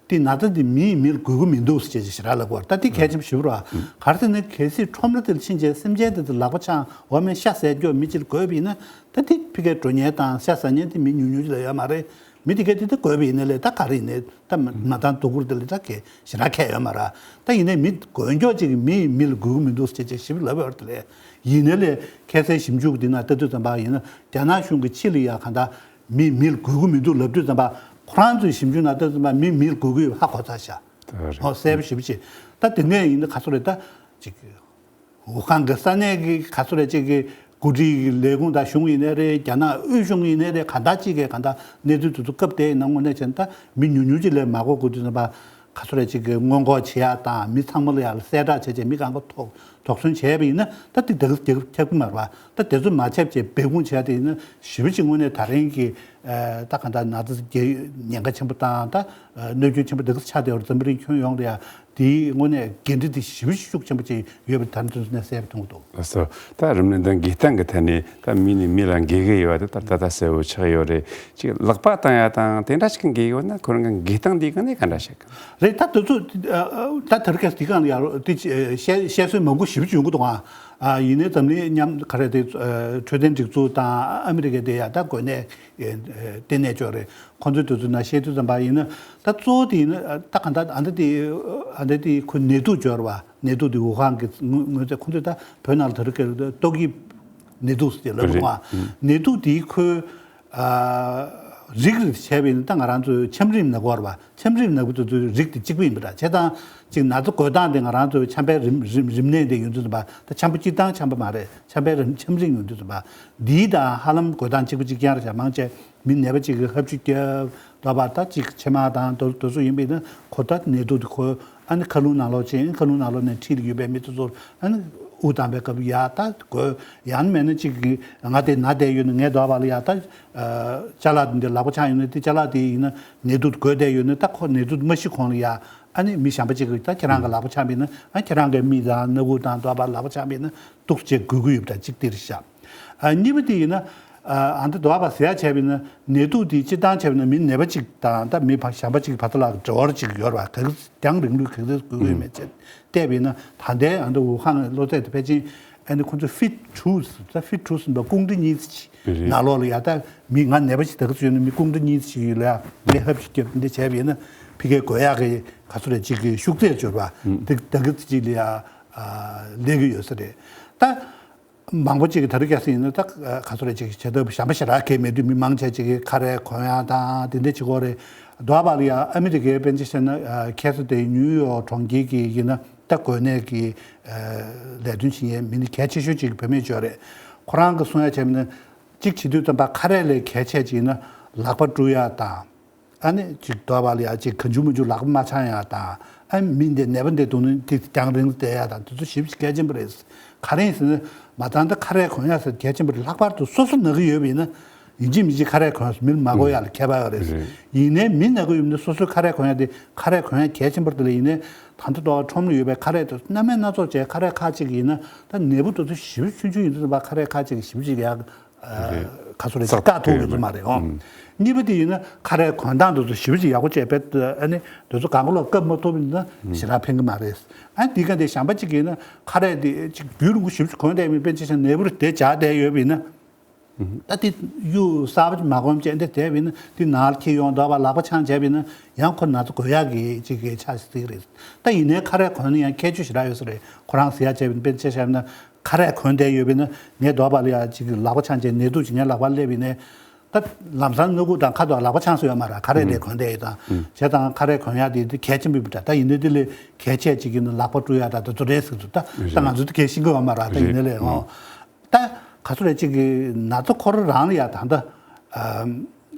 དེ་ན་ཚ་དེ་མིས་མི་ལ་འགོས་ཀྱི་མི་འདུག་ཟེར་བྱས་ཞེ་དྲག་ལབ་པ་རེད། ད་དེ་གལ་ཆེན་པོ་ཞེ་པོ་རེད་བ། ག་རེ་ཟེར་ན་གལ་སྲིད་ཁྲོམ་ར་དེ་ལ་ཕྱིན་བྱས་སེམས་ཅན་དེ་ཚོ་ལག་པ་འཆང་འོ་མའི་ཤ་ཟ་རྒྱུ་མི་གཅིག་ལ་འགོས་པ་ཡིན་ན། ད་དེ་ཕ་གིར་འགྲོ་མཁན་དང་ཤ་ཟ་མཁན་དེ་མི་ཉུང་ཉུང་ཅིག་ལས་ཡོད་མ་རེད། མི་དེ་གས་དེ་ད་འགོས་པ་ཡིན་ན་ལས་ད་ག་རེ་ཡིན་ནའི་ད་མ་མ་དང་སྡུག་གུར་དེ་ལས་ད་གས་ཞེ་དྲག་ཁྱད་ཡོད་མ་རེད། ད་ཡིན་ནའི་མི་འགོས་མགྱོགས་ཅིག་གིས་མིས་མི་ལ་འགོས་ཀྱི་མི་འདུག་ཟེར་བྱས་ཞིབ་ལབ་ཡོད་རེད་དེ་ལས། ཡིན་ནའི་ལས་ཁ་སང་ཞིབ་འཇུག་འདི་ནང་ལྟ་དུས་ཙམ་པ་ཡིན་ན་རྒྱ་ནག་གཞུང་གིས་ཕྱི་ལ་ཡ་གང་ལྟར་མིས་མི་ལ་འགོས་ཀྱི་མི་འདུག་ལབ་དུས་ཙམ་པ་ཁོ་རང་ཚོའི་ཞིབ་འཇུག་ནང་ལྟ་དུས་ཙམ་པ་མིས་མི་ལ་འགོས་ཀྱི་ཡོད་པ་ཧ་གོ་ཚར་ཤག་ད་རེད། ཧོ་གསལ་པོ་ཞེ་པོ་ཅིག་ད་དེ་ནས་ཡིན་ན་ག་ཚོད་རེད་ད་ཅིག་ཝུ་ཧན་གྱི་ས་གནས་ཀྱི་ག་ཚོད་རེད་ཅིག་གི་འགོ་ཁྲིད་ཀྱི་ལས་ཁུངས་དང་གཞུང་ཡིན་ནའི་རེད། རྒྱ་ནག་དབུས་གཞུང་ཡིན་ནའི་རེད། གང་ལྟར་ཅིག་གིས་གང་ལྟར་གནས་ཚུལ་དེ་ཚོ་སྐབས་དེའི་ནང་དངོས་གནས་བྱས་ན་ད་མི་ཉུང་ཉུང་ཅིག་ལས་མ་འགོས་དགོས་དུས་ཙམ་པ་ག་ཚོད་རེད་ཅིག་གི་སྔོན་འགོག་བྱེད་ཡག་དང་མི་ཚང་མ་ལ་ཡང་གསལ་བསྒྲགས་བྱས་བྱས་མི་གང་ག་དོགས་དོགས་ཟོན་བྱས་པ་ཡིན་ན་ད་དེ་དེ་ག་རྒྱལ་ཁབ་ཁྱབ་ཀྱི་མ་རེད་བ། ད་དེ་ཚོ་མ་ཁྱབ་བྱས་སྦས་སྐུང་བྱས་དེ་ཡིན་ན་ཞེ་པོ་ཅིག་དངོས་གནས་ད་རིང་གི་ད་གང་ལྟར་ན་ཚ་རྒྱ་ཉེན་ཁ་ཆེན་པོ་དང་ད་གནོད་སྐྱོན་ཆེན་པོ་དེ་ག་ཆགས་བསྡད་ཡོད་རེད། འཛམ་བུ་གླིང་ཁྱོན་ཡོངས་ལ་ཡང་དེའི་དངོས་གནས་འགན་འཁྲི་དེ་ཞེ་པོ་ཅིག་ཤུགས་ཆེན་པོ་ཅིག་ཡོད་པ་ད་ནི་དོན་ཚན་གསལ་པོ་མཐོང་གི་འདུག་ལགས་སོ། ད་རིམས་ནད་དང་འགོས་སྟངས་ཀྱི་ཐད་ནས་ད་མི་ནས་མི་ལ་འགོས་ཀྱི་ཡོད་པ་དེ་ད་ལྟ་ད་གསལ་པོ་ཆགས་ཡོད་རེད། ཅིག་ལག་པ་བཏང་ཡ་དང་དེ་འདྲ་ཞིག་འགོས་ཡོད་ན་ཁོ་རང་གི་འགོས་སྟངས་འདིའི་སྒང་ནས་ག་འདྲ་ཞིག་རེད། ད་དེ་ཚོ་ད་དེ་རིང་ཁ་སང་དེའི་སྒང་ལ་ཡ་རོ་དེ་བཤད་བཤད་སྲོལ་མང་པོ་ཞེ་པོ་ཅིག་ཡོང་གི་འདུག་ཨ། ཡིན་ནའི་འཛམ་གླིང་མཉམ་ག་རེ་དེ་འཕྲོད་བསྟེན་སྒྲིག་འཛུགས་དང་ཨ་མི་རི་ཀའི་དེ་ཡ་ད་འགོས་ནད་ལྟེ་གནས་ཅིག་ཡོད་རེད། ཁོང་ཚོས་དེ་ཚོའི་ནང་བཤད་དུས་ཙམ་པ་ཡིན་ན་ད་གཙོ་བོ་དེ་ཡིན་ན་ད་ག་འདྲ་ཨ་འདྲ་དེ་ཨ་འདྲ་དེ་ཁོ་ནད་དུག་སྦྱོར་བ་ནད་དུག་དེ་ཝུ་ཧན་གྱི་དངོས་དངོས་རྫས་ཁོང་ཚོས་ད་བོད་ནང་ལ་ད་རུང་ཀྱི་ཏོག་དབྱིབས་ནད་དུག་ཟེར་ཏེ་ལབ་རེད། འདུག་ཨ། ནད་དུག་དེའི་ཁོའི་ཨ་རིགས་རིགས་བྱས་པ་ཡིན་ན་ད་ང་རང་ཚོའི་ཆམ་རིམས་ནད་འགོག་རེད་པ། ཆམ་རིམས་ནད་འགོག་དེ་ཚོའི་རིགས་དེ་གཅིག་པ་ཡིན་པ་འདྲ། བྱས་ཙང་གཅིག་ན་ཚ་འགོས་སྟངས་དེ་ང་རང་ཚོའི་ཆམ་པའི་རིམས་རིམས་རིམས་ནད་དེ་ཡོང་དུས་ཙམ་པ་ད་ཆམ་པ་སྤྱིར་བཏང་ཆམ་པ་མ་རེད། ཆམ་པའི་རིམས་ཆམ་རིམས་ཡོང་དུས་ཙམ་པ་འདིའི་དང་ཧ་ལམ་འགོས་སྟངས་གཅིག་པ་གཅིག་རྐྱང་རེད་ཤག་མང་ཆེ་མི་ནད་པ་གཅིག་གིས་ཧབ་ཆུ་བརྒྱབ་འདྲ་པ་ད་གཅིག་ཕྱེ་མར་དང་དེ་དེ་ཚོ་ཡིན་པ་ཡིན་ན་ཁོ་ད་ནད་དུག་དེ་ཁོ་ཨ་ནི་མཁའ་རླུང་ནང་ལོགས་ཕྱིན། མཁའ་རླུང་ནང་ལོགས་ནས་འཁྲིས་ལ་ཡོད་པའི་མི་དེ་ཚོར་ཨ་ནི་དབུགས་བཏང་པའི་སྐབས་ཡ་ད་འགོས། ཡང་མེད་ན་གཅིག་གིས་ང་དེ་ན་བསྡད་ཡོད་ན་ངས་འདྲ་པ་ལ་ཡ་ད་ཅ་ལག་དེ་འདྲ་ལག་པ་འཆང་ཡོད་ན་དེ་ཅ་ལག་དེ་ཡིན་ན་ནད་དུག་འགོས་བསྡད་ཡོད་ན་ད་ཁོ་ནད་དུག་མ་ཤི་གོང་ལ་ཡ་ཨ་ནི་མི་གཞན་པ་གཅིག་གིས་ད་ཁྱེད་རང་གི་ལག་པ་འཆང་པ་ཡིན་ན་ཨ་ཁྱེད་རང་གི་མིག་དང་སྣ་ཁུག་དང་འདྲ་པ་ལག་པ་འཆང་པ་ཡིན་ན་དུག་ཅིག་འགོས་ཀྱི་ཡོད་པ་འདྲ་གཅིག་དེ་རེད་ཤག་ཨ་གཉིས་པ་དེ་ཡིན་ན། ཨ་འདི་འདྲ་པ་ཟེར་ཡ་བྱས་པ་ཡིན་ན་ནད་དུག་དེ་སྤྱིར་བཏང་བྱས་པ་ཡིན་ན་མི་ནད་པ་གཅིག་དང་ད་མི་གཞན་པ་གཅིག་བར་དུ་ལ་འབྲེལ་བ་གཅིག་ཡོད་རེད་པ། ག་གི་རྒྱང་རིང་ལུས་ག་གི་འགོས་ཀྱི་ཡོད་མེད་བྱས་བལྟས་པ་ཡིན་ན་ད་ལྟའི་ཨ་འདི་ཝུ་ཧན་གློ་ཚད་དེ་ཕལ་ཆེར་ཨ་ནི་ཁོང་ཚོ་ཕིཊ་ཊུ་ད་ཕིཊ་ཊུ་ཟེར་བ་སྐུང་ཁྲི་གཉིས་ཙམ་ཅིག་ནང་ལོགས་ལ་ཡ་ད་མི་ང་ནད་པ་ཞིག་ད་གི་ཚོད་ཡོད་ན་མི་སྐུང་ཁྲི་གཉིས་ཙམ་ཞིག་ཡོད་ལ་ཡ་ངས་ཧབ་ཞིག་བརྒྱབ་འདི་བྱས་པ་ཡིན་ན་ཕ་གིར་འགོས་ཡག་གི་ག་ཚོད་རེད་ཅིག་གི་ཤུགས་ཚད་འབྱོར་བ་འདི་ད་གི་ཅིག་ལ་ཡ་སླེབས་ཀྱི་ཡོད་ས་རེད་ད། མང་པོ་ཅིག་གིས་ད་རེས་ཁ་སང་ཡིན་ན་ད་ག་ཚོད་རེད་ཅིག་བྱེད་ཐབས་གཞན་པ་ཞེ་དྲག་གས་མེད་དུས་མི་མང་ཆེ་ཅིག་གིས་ཁ་རས་གོན་ཡ་དང་དེ་འདྲ་བྱེད་ཀྱི་ཡོད་རེད། འདྲ་པ་ལ་ཡང་ཨ་མི་རི་ཀའི་དཔེར་ན་ཆ་བཞག་ན་ཁ་སང་དེ་ནིའུ་ཡོག་གྲོང་ཁྱེར་གྱི་ཡིན་ན་ད་འགོས་ནད་ཀྱི་ལས་དོན་བྱེད་མཁན་མི་སྣ་གལ་ཆེ་ཤོས་ཅིག་བུད་མེད་ཅིག་ཡོད་རེད། ཁོ་རང་གིས་གསུང་ཡ་བྱས་པ་ན་གཅིག་བྱེད་དུས་ཙམ་པ་ཁ་རས་ལས་གལ་ཆེ་ཅིག་ཡིན་ན་ལག་པ་བཀྲུ་ཡ་དང་། ཨ་ནི་ཅིག་འདྲ་པ་ལ་ཡ་ཅིག་གང་བྱུང་མང་བྱུང་ལག་པ་མ་འཆང་ཡ་དང་། ཨ་མི་འདི་ནད་པ་འདི་འདུག་ན་ཅིག་རྒྱང་རིང་བསྡད་ཡ་དང་དེ་ཚོ་ཞེ་པོ་ཅིག་གལ་ཆེན་པོ་རེད། ག་རེ་ཡིན་ཟེར་ན་མ་ཚང་ད་ཁ་རས་གོན་ཡ་ཟེར་གལ་ཆེན་པོ་རེད། ལྷག་པར་དུ་སོ་སོ་ན་གི་ཡོད་པ་ཡིན་ན་ཡིན་གཅིག་མིན་གཅིག་ཁ་རས་གོན་ཡ་མི་ལ་མ་འགོས་ཡ་ལ་ཁྱད་པར་ཡོད་རེད། ཡིན་ནའི་མི་ན་གི་ཡོད་ན་སོ་སོའི་ཁ་རས་གོན་ཡ་དེ་ཁ་རས་གོན་ཡ་གལ་ཆེན་པོ་རེད་དེ་ལ་ཡིན་ནའི་ད་ལྟ་ཏོག་ཁྲོམ་ལ་ཡོད་པའི་ཁ་རས་དེ་སྣ་མིན་སྣ་ཚོགས་བྱས་ཁ་རས་ཁག་ཅིག་ཡིན་ན་ད་ནད་འབུ་དེ་ཚོ་ཞེ་པོ་ཆུང་ཆུང་ཡིན་དུས་ཙམ་པ་ཁ་རས་ཁག་ཅིག་ཞེ་པོ་ཅིག་ཡ། རེད། ཁ་སོ་རེ་ཅིག་བཀག་ཐུབ་ཡོད་ཀྱི་མ་རེད་ཨང་། གཉིས་པ་དེ་ཡིན་ན་ཁ་རས་གོན་སྟངས་དེ་ཚོ་ཞེ་པོ་ཅིག་ཡག་པོ་བྱས་པས་ཨ་ནི་དེ་ཚོ་གང་ག་ལོག་སྐབས་མ་ཐོབ་ཡིན་ན་ཞེ་དྲག་ཕན་གི་མ་རེད། ཨ་ནི་དེ་ག་དེ་གཞན་པ་ཅིག་ཡིན་ན་ཁ་རས་དེ་ཅིག་རྒྱུན་རིང་པོ་ཞེ་པོ་ཅིག་གོན་བསྡད་མི་དཔེར་ན་ཆ་བཞག་ན་ནད་འབུ་རེ་དེ་འཇགས་བསྡད་ཡོད་པ་ཡིན་ན། ད་དེ་གཡུ་གསར་པ་མ་གོན་བྱས་འདི་བསྡད་པ་ཡིན་ན། དེ་ནང་ལ་འཁྱེར་ཡོང་འདུག་པ། ལག་པ་འཆང་བྱས་པ་ཡིན་ན་ཡང་ཁོ་ན་ཚ་འགོས་ཡག་གི་ཅིག་གི་ཆ་ཞིག་རེད། ད་ཡིན་ནའི་ཁ་རས་གོན་ན་ཡང་ཁྱད་ཆོས་ཞེ་དྲག་ཡོད་ས་རེད། ཁོ་རང་ཟེར་ཡག་བྱས་པ་ཡིན་ན། དཔེར་ན་ཆ་བཞག་ན་ཁ་རས་གོན་བསྡད་ཡོད་པ་ཡིན་ན། ངས་འདུག་པ་ལ་ཡ་ཅིག་གི་ལག་པ་འཆང་བྱས་ནད་དུག་ཅིག་ངའི་ལག་པར་སླེབས་པ་ཡིན་ན། ད་ལམ་སང་སྣ་ཁུག་དང་ཁ་དོག་ལག་པ་འཆང་ས་ཡོད་མ་རེད། ཁ་རས་དེ་གོན་བསྡད་ཡོད་དང་། བྱས་ཙང་ཁ་རས་གོན་ཡག་དེ་དེ་གལ་ཆེན་པོ་ཡིན་པ་འདྲ། ད་ཡིན་ནའི་དེ་ལས་གལ་ཆེ་ཅིག་ཡིན་ན་ལག་པ་བཀྲུ་ཡག་ད་དེ་ཚོ་རེད་ཟེར་འདུག་ད་ད་ང་ཚོ་དེ་གལ་ཤེས་ཀྱི་ཡོད་མ་རེད། ད་ཡིན་ནའི་ལས་ཨོ། ད་ག་ཚོད་རེད། ཅིག་གི་ན་ཚ་ཁོ་རང་རང་ལ་ཡ་ད་ལྟ་ཨམ་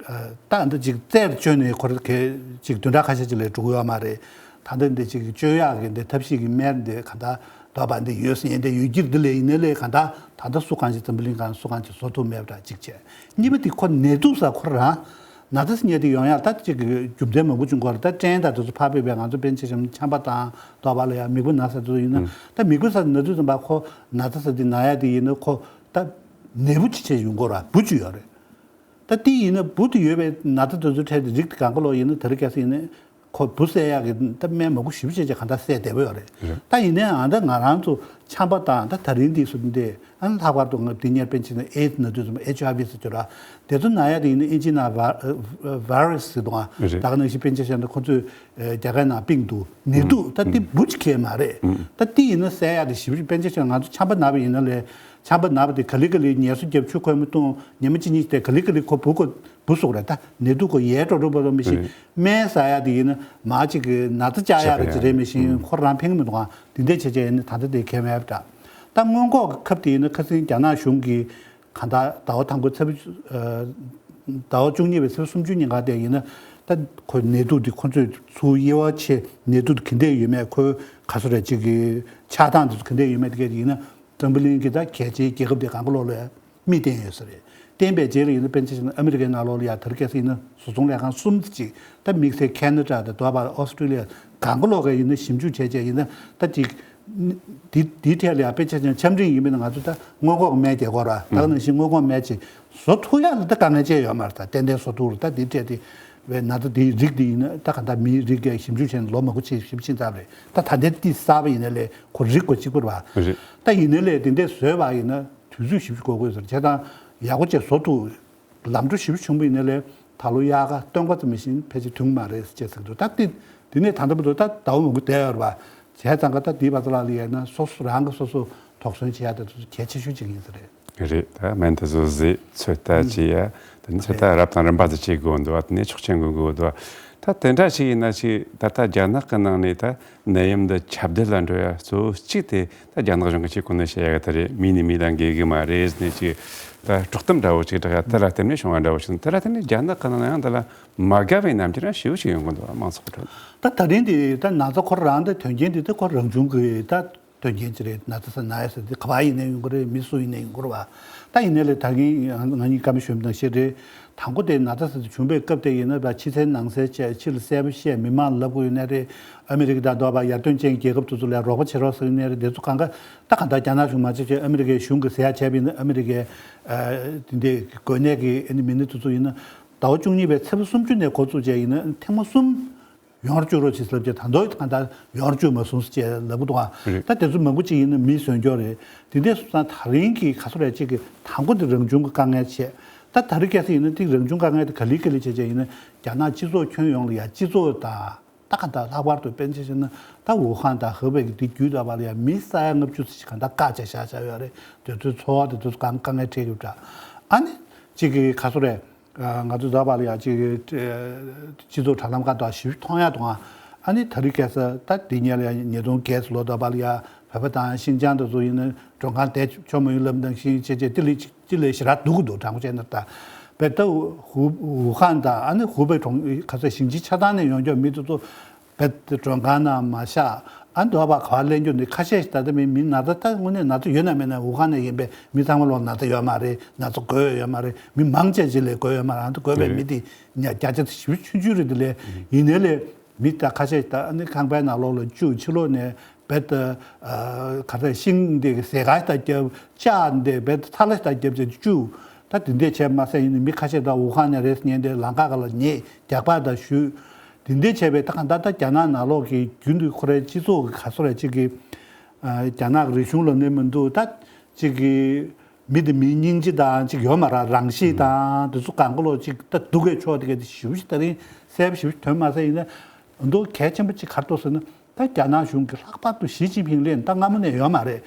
ཨ་ད་འདི་ཅིག་རྩལ་བཅོས་ནས་ཁོ་ར་གི་ཅིག་བདུན་ཕྲག་ཁ་ཤས་ཅིག་ལས་འགྲོ་གི་ཡོད་མ་རེད། ད་ལྟ་འདི་ཅིག་བཅོས་ཡག་གི་འདི་ཐབས་ཤེས་ཀྱི་སྨན་འདི་ག་ད་དོགས་པ་འདི་ཡོད་ཟེར་ཡིན། འདི་ཡོད་ཀྱི་འདི་ལས་ཡིན་ནའི་ལས་ག་ད་ད་ལྟ་སུ་གང་ཞིག་འཛམ་བུ་གླིང་སྒང་སུ་གང་ཞིག་བཟོ་ཐུབ་མེད་པ་འདྲ་ཅིག་བྱས། གཉིས་པ་འདི་ཁོ་ནད་དུག་ས་ཁོ་རང་ན་ཚ་ཟེར་མཁན་དེ་ཡོང་ཡག་ད་ཅིག་རྒྱུ་མཚན་མང་པོ་བྱུང་གི་ཡོད་རེད། ད་སྐྲན་དང་དེ་ཚོ་ཕར་ཕུད་པའི་ང་ཚོ་དཔེར་ན་ཆ་བཞག་ན་ཆམ་པ་དང་དོགས་པ་ལ་ཡ་མིད་པ་ན་ས་དེ་ཚོ་ཡིན་ན། ད་མིད་པ་ན་ས་ན་དུས་ཙམ་པ་ཁོ་ན་ཚ་ཟེར་དེ་ན་ཡག་དེ་ཡིན་ན་ཁོ་ད་ནད་འབུ་ཅིག་ཅིག་ཡོང་གི་ཡོད་རེད་པ། འབུ་ཅིག་ཡོད་རེད། ད་དེ་ཡིན་ན་འབུ་དེ་ཡོད་པའི་ན་ཚ་དེ་ཚོའི་གྲས་དེ་རིགས་དེ་གང་ག་ལོག་ཡིན་ན། དེ་རིང་ཁ་སང་ཡིན་ན་ཁོ་འབུ་བསལ་ཡག་གི་ད་སྨན་མང་པོ་ཞེ་པོ་ཅིག་ཅིག་གང་ལྟར་བསལ་བསྡད་པ་ཡོད་རེད། རེད། ད་ཡིན་ནའང་ད་ང་རང་ཚོ་ཆམ་པ་དང་ད་ད་རིང་འདི་སུ་འདི་ཨ་ནི་ལྷག་པར་དུ་ང་འདི་སྔོན་དཔེར་ན་ཆ་བཞག་ན་ཨེ་ཛི་ན་དུས་ཙམ་པ་ཨེཆ་ཨའི་ཝི་ཟེར་གྱི་ཡོད་རེད་པ། དེ་ཚོ་ན་ཡག་དེ་ཡིན་ན་ཨིན་ཇིའི་ནང་ཝ་ཝ་རི་སི་ཟེར་འདུག་ཨ། ད་རེད། ག་ནང་བཞིན་དཔེར་ན་ཆ་བཞག་ན་ཁོ་ཚོས་ཨེ་རྒྱ་གར་ནང་པིང་འདུག་ནད་དུག་ད་དེ་འབུ་ཅིག་གས་མ་རེད། ད་དེ་ཡིན་ན་བསལ་ཡག་དེ་ཞེ་པོ་ཅིག་དཔེར་ན་ཆ་བཞག་ན་ང་ཚོ་ཆམ་པ་ན་བ་ཡིན་ན་ལས། ཆམ་པ་ན་བ་དེ་ག་ལེ་ག་ལེ་ངལ་གསོ་རྒྱབ། ཆུ་ཁོལ་མ་བཏུང་། ཉི་མ་གཅིག་གཉིས་དེ་ག་ལེ་ག་ལེ་ཁོ་འབུ་ཁོ་འབུ་སོགས་རེད། ད་ནད་དུག་ཁོ་ཡལ་འགྲོ་འགྲོ་བ་རོ་མི་ཤེས། སྨན་ཟ་ཡག་དེ་ཡིན་ན་མ་ཅིག་གི་ན་ཚ་བཅག་ཡག་རེད་ཅིག་རེད་མི་ཤེས། ཁོ་རང་ཕན་གི་མི་འདུག་ཨ། དེ་འདྲས་བྱས་བྱས་ཡིན་ན་ད་ལྟ་དེ་གལ་མེད་པ་འདྲ། ད་སྔོན་འགོག་གི་ཁབ་དེ་ཡིན་ན་ཁ་སང་རྒྱ་ནག་གཞུང་གིས་གང་ལྟར་ཟླ་བ་དང་པོ་ཚེས་པ་ཟླ་བ་བཅུ་གཉིས་པའི་ཚེས་པ་སུམ་ཅུ་ཉིན་ག་དེ་ཡིན་ན་ད་ཁོ་ནད་དུག་དེ་ཁོ་ཚོས་ཚུར་དབྱེ་བ་ཕྱེ། ནད་དུག་དེ་ག་འདྲས་ཡོད་མེད། ཁོའི་ག་ཚོད་རེད་ཅིག་གི་ཆགས་སྟངས་དེ་ཚོ་ག་འདྲས་ཡོད་མེད་དེ་ག་ཡིན་ན། འཛམ་བུ་གླིང་གི་ད་གལ་ཆེའི་རྒྱལ་ཁབ་དེ་གང་ག་ལོག་ལ་མིས་བསྟན་ཡོད་ས་རེད། བསྟན་པའི་རྗེས་ལ་ཡིན་ན་དཔེར་ན་ཆ་བཞག་ན་ཨ་མི་རི་ཀའི་ནང་ལོགས་ལ་ཡ་དེ་རིང་ཁ་སང་ཡིན་ན་བཟོ་ཚོང་ལས་ཁང་གསུམ་ཙམ་ཅིག་ད་དམིགས་བསལ་ཁེ་ན་ཌ་དང་དོ་བ་ཨོ་སི་ཀྲི་ལི་ཡ་གང་ག་ལོག་ག་ཡིན་ན་ཞིབ་འཇུག་བྱས་བྱས་ཡིན་ན་ད་ཅིག་འདི་འདིའི་ཐད་ལ་ཡ་དཔེར་ན་ཆ་བཞག་ན་ཆམ་རིམས་ཡིན་པ་ཡིན་ན་ང་ཚོ་ད་སྔོན་འགོག་སྨན་རྒྱག་དགོས་ར། ད་ག་ནང་བཞིན་སྔོན་འགོག་སྨན་ཅིག་བཟོ་ཐུབ་ཡག་ལ་ད་དཀའ་ངལ་ཅི་ཡང་ཡོད་མ་རེད། ད་ཏན་ཏན་བཟོ་ཐུབ་རེད། ད་འདིའི་ཐད་དེ་བས་ན་ད་འདིའི་རིགས་འདི་ཡིན་ན་ད་ག་ད་མིའི་རིགས་ཀྱི་ཞིབ་འཇུག་བྱས་ནས་ལོ་མང་པོ་ཕྱིན་ཕྱིན་ཚར་བ་རེད། ད་ད་ལྟའི་འདི་གསར་པ་ཡིན་ན་ལས་ཁོ་རིགས་ཁོ་གཅིག་པ་རེད་པ། རེད། ད་ཡིན་ན་ལས་འདི་འདྲས་བཟོས་པ་ཡིན་ན། དུས་ཚོད་ཞིབ་ཞིབ་འགོར་དགོས་ཟེར། བྱས་ཙང་ཡག་པོ་བྱས་བཟོ་ཐུབ། ལམ་འགྲོ་ཞིབ་བྱུང་བ་ཡིན་ན་ལས་ད་ལོ་དབྱར་ཁ་སྟོན་ཁ་ཙམ་མ་ཤེས་ཕལ་ཆེར་ཐུང་མ་རེད་ཅེས་ཟེར་གི་འདུག་ད་དེ་དེ་ནས་ད་ལྟ་བར་དུ་ད་ཟླ་བ་མང་པོ་བསྡད་ཡོད་རེད་པ། བྱས་ཙང་ཀ་ད་དེའི་བར་ཚ་ལ་ལ་ཡིན་ན་སོ་སོ་རང་གི་སོ་སོ་དོགས་ཟོན་བྱེད་ཡག་དེ་ཚོ་གལ་ཆེ་ཤོས་ཅིག་ཡིན་ས་རེད། རེད། ད་སྨན་དེ་ཚོ་བཟས་ཚོད་ལྟ་བྱེད་ཡ། དེ་ནས་ཚོད་ལྟ་རེད། རབ་དང་རིམ་པ་དུ་བྱེད་དགོས་འདུག་ཨ། དེ་ནས་ཆོག་མཆན་འགོད་དགོས་འདུག་ད་དེ་འདྲ་ཞིག་ཡིན་ན་ཅིག་ད་ལྟ་རྒྱ་ནག་གི་ནང་ནས་ད་ནད་ཡམས་འདི་ཁྱབ་གདལ་ལ་འགྲོ་ཡ་གཙོ་བོ་གཅིག་དེ་ད་རྒྱ་ནག་གཞུང་གི་ཅིག་གོ་གནས་བཤད་ཡ་གི་དེ་རེད། མི་ནས་མི་ལ་འགེལ་གི་མ་རེད་ཟེར་ནས་ཅིག་ད་དཀྲོག་གཏམ་འདྲ་བོ་ཅིག་བསྒྲགས་ཡ། དེ་ལ་བརྟེན་ནས་བྱུང་བ་འདྲ་བོ་ཞིག་དེ་ལ་བརྟེན་ནས་རྒྱ་ནག་གི་ནང་ཡང་འདི་ལ་མ་དགའ་བའི་རྣམ་འགྱུར་ཡང་ཞེ་པོ་ཅིག་ཡོང་གི་འདུག་མང་ཚོགས་ཀྱི་ཁྲོད། ད་ད་རིང་འདི་ད་ན་ཚ་ཁོ་རང་ད་དོན་རྐྱེན་འདི་ད་ཁོ་རང་བྱུང་གི་ད། དོན་རྐྱེན་ཅི་རེད། ན་ཚ་ཟེར་ན་ཡ་ཟེར་དེ་ག་པར་ཡིན་ནའི་ཡོང་གི་རེད། མི་སུ་ཡིན་ནའི་ཡོང་གི་རེད་པ། ད་ཡིན་ནའི་ལས་ད་གིན་ང་གཉིས་སྐར་མ་གཞོན་པ་ནང་བཤད་རེད། དང་པོ་དེ་ན་ཚ་ཟེར་དེ་བྱུང་བའི་སྐབས་དེ་ཡིན་ན་ཕྱི་ཚེས་ནང་གསལ་བྱས། ཕྱི་ལ་གསལ་པོ་བཤད། མི་མང་ལ་ལབ་དགོས་ཡོད་ནའི་རེད། ཨ་མི་རི་ཀ་དང་དོ་བ་ཡར་ཐོན་ཅན་རྒྱལ་ཁབ་དེ་ཚོ་ལ་རོགས་པ་བྱེད་རོགས་ཟེར་ཡོད་ནའི་རེད། དེ་ཚོ་གང་ག་ད་གང་ལྟར་རྒྱ་ནག་གཞུང་མ་བྱེད་བྱས་ཨ་མི་རི་ཀའི་གཞུང་གིས་ཟེར་ཡ་བྱས་པ་ཡིན་ན་ཨ་མི་རི་ཀའི་དེ་འདྲའི་འགོས་ནད་ཀྱི་ཨ་ནི་མི་སྣ་དེ་ཚོ་ཡིན་ན་ཟླ་བ་བཅུ་གཉིས་པའི་ཚེས་པ་སུམ་ཅུ་ནས་འགོ་བཙུགས་བྱས་ཡིན་ན་ཐེངས་མ་གསུམ། ཡོང་བཅུག་རོགས་བྱེད་ཟེར་ལབ་བྱས། ད་དུང་གང་ལྟར་ཡོང་བཅུག་མ་སོང་ཟེར་བྱས་ལབ་ཀྱི་འདུག་ཨ། རེད། ད་དེ་ཚོ་མང་པོ་ཅིག་ཡིན་ན་མི་བཟོས་འགྱོ་རེད། དེ་འདྲས་སོང་ཙང་ད་རིང་གི་ག་ཚོད་རེད་ཅིག་གི་དང་པོ་དེ་རང་བྱུང་གི་དཀའ་ངལ་བྱས། ད་ད་རིང་ཁ་སང་ཡིན་ན་དེ་རང་བྱུང་དཀའ་ངལ་དེ་ག་ལེ་ག་ལེ་བྱས་བྱས་ཡིན་ན་རྒྱ་ནག་སྤྱི་ཚོགས་ཁྱོན་ཡོངས་ལ་ཡ་སྤྱི་ཚོགས་དང་ད་གང་ལྟར་ལྷག་པར་དུ་དཔེར་ན་ཆ་བཞག་ན་ད་ཝུ་ཧན་དང་ཧུ་པེ་གི་དེ་བརྒྱུད་ད་བར་ལ་ཡ་མི་ས་ཡ་ལྔ་བཅུ་ཙམ་ཞིག་གང་ལྟར་བཀག་བྱས་བཞག་བཞག་ཡོད་རེད། དེ་ཚོའི་འཚོ་བ་དེ་དེ་ཚོ་གང་དཀའ་ངལ་འཕྲད་ཀྱི་ཡོད་འདྲ། ཨ་ནི་ཅིག་གི་ག་ཚོད་རེད། ང་ཚོ་ད་བར་ལ་ཡ་ཅིག་སྤྱི་ཚོགས་དྲ་ལམ་ཁག་ཏུ་ཞིབ་མཐོང་ཡ་དང་། ཨ་ནི་ད་རིང་ཁ་སང་ད་དེ་ཉིན་ལ་ཡ་ཉིས་སྟོང་བརྒྱད་ལོ་ད་བར་ལ་ཡ་བོད་པ་དང་ཤིན་ཅང་དེ་ཚོ་ཡིན་ན་མགྲོན་ཁང་བསྡད་ཆོག་མ་ཡོང་ལབ་ནང་བཞིན་བྱས་བྱས་དེ་ལས་ཅི་ལས་ཞེ་དྲག་སྡུག་གི་འདུག་དྲང་པོ་བྱས་ན། ད་བོད་ད་ཝུ་ཧན་དང་ཨ་ནི་ཧུ་པེ་གྲོང་ཁ་སང་ཞིང་ཆེན་ཆ་ཚང་ནས་ཡོང་ཀྱོག་མི་དེ་ཚོ། བེད་མགྲོན་ཁང་ནང་མ་བཞག་ཨ་འདོད་པ་ག་པར་ལེན་རྒྱུ་འདི་ཁ་ཤས་ཤིག་ད་ལྟ་མི་མི་ན་ཚ་ད་དངོས་གནས་ན་ཚ་ཡོད་ན་མེད་ན་ཝུ་ཧན་ནས་ཡིན་པའི་མི་ཚང་མ་ལོག་ན་ཚ་ཡོད་མ་རེད། ན་ཚ་འགོས་ཡོད་མ་རེད། མི་མང་ཆེ་ཅིག་ལས་འགོས་ཡོད་མ་རེད། ཨ་འདི་འགོས་པའི་མི་དེ་ཉ་བརྒྱ་ཆ་ཞེ་པོ་ཆུང་ཆུང་རེད། དེ་ལས་ཡིན་ནའི་ལས་མི་ད་ཁ་ཤས་ཤིག་ད་ཨ་ནི་ཁང་པའི་ནང་ལོགས་ལ་བཅུག་ཕྱི་ལོགས་ནས་བེད་ག་ཚ་ཤིང་འདི་ཟས་ག་ཞིག་ད་རྒྱབ་ལྕགས་འདི་བེད་ཚ་ལ་ཞིག་ད་རྒྱབ་བྱས་བཅུག་ད་དེ་འདྲས་བྱས་མ་ཟད་ཡིན་ནའི་མི་ཁ་ཤས་ད་ཝུ་ཧན་ནས་རེད་ཟེར་མཁན་དེ་ལམ་ཁ་ཁ་ལ་ཉལ་རྒྱག་པ་ད་ཞུས། དེ་འདྲས་བྱས་པའི་ད་གང་ལྟར་ད་རྒྱ་ནག་ནང་ལོགས་ཀྱི་རྒྱུན་དུ་ཁོ་རའི་སྤྱི་ཚོགས་ཀྱི་ག་ཚོད་རེད་ཅིག་གི་རྒྱ་ནག་གི་རིག་གཞུང་ལ་གནོད་མི་འདུག་ད་ཅིག་གི་ མི་དེ་མིའི་སྙིང་རྗེ་དང་ཅིག་ཡོད་མ་རེད། རང་གཤིས་དང་དེ་ཚོ་གང་ག་ལོག་ཅིག་ད་སྡུག་གི་ཕྱོགས་དེ་ག་དེ་ཞེ་པོ་ཅིག་ད་རིང་གསལ་པོ་ཞེ་པོ་ཅིག་ཐོན་མ་ཟེར་ཡིན་ན། འདུག་གལ་ཆེན་པོ་ཅིག་ག་རེ་འདུག་ཟེར་ན། ད་རྒྱ་ནག་གཞུང་གིས་ལྷག་པར་དུ་ཞི་ཅིན་ཕིང་སླེབས་ད་སྔ་མོ་ནས་ཡོད་མ་རེད།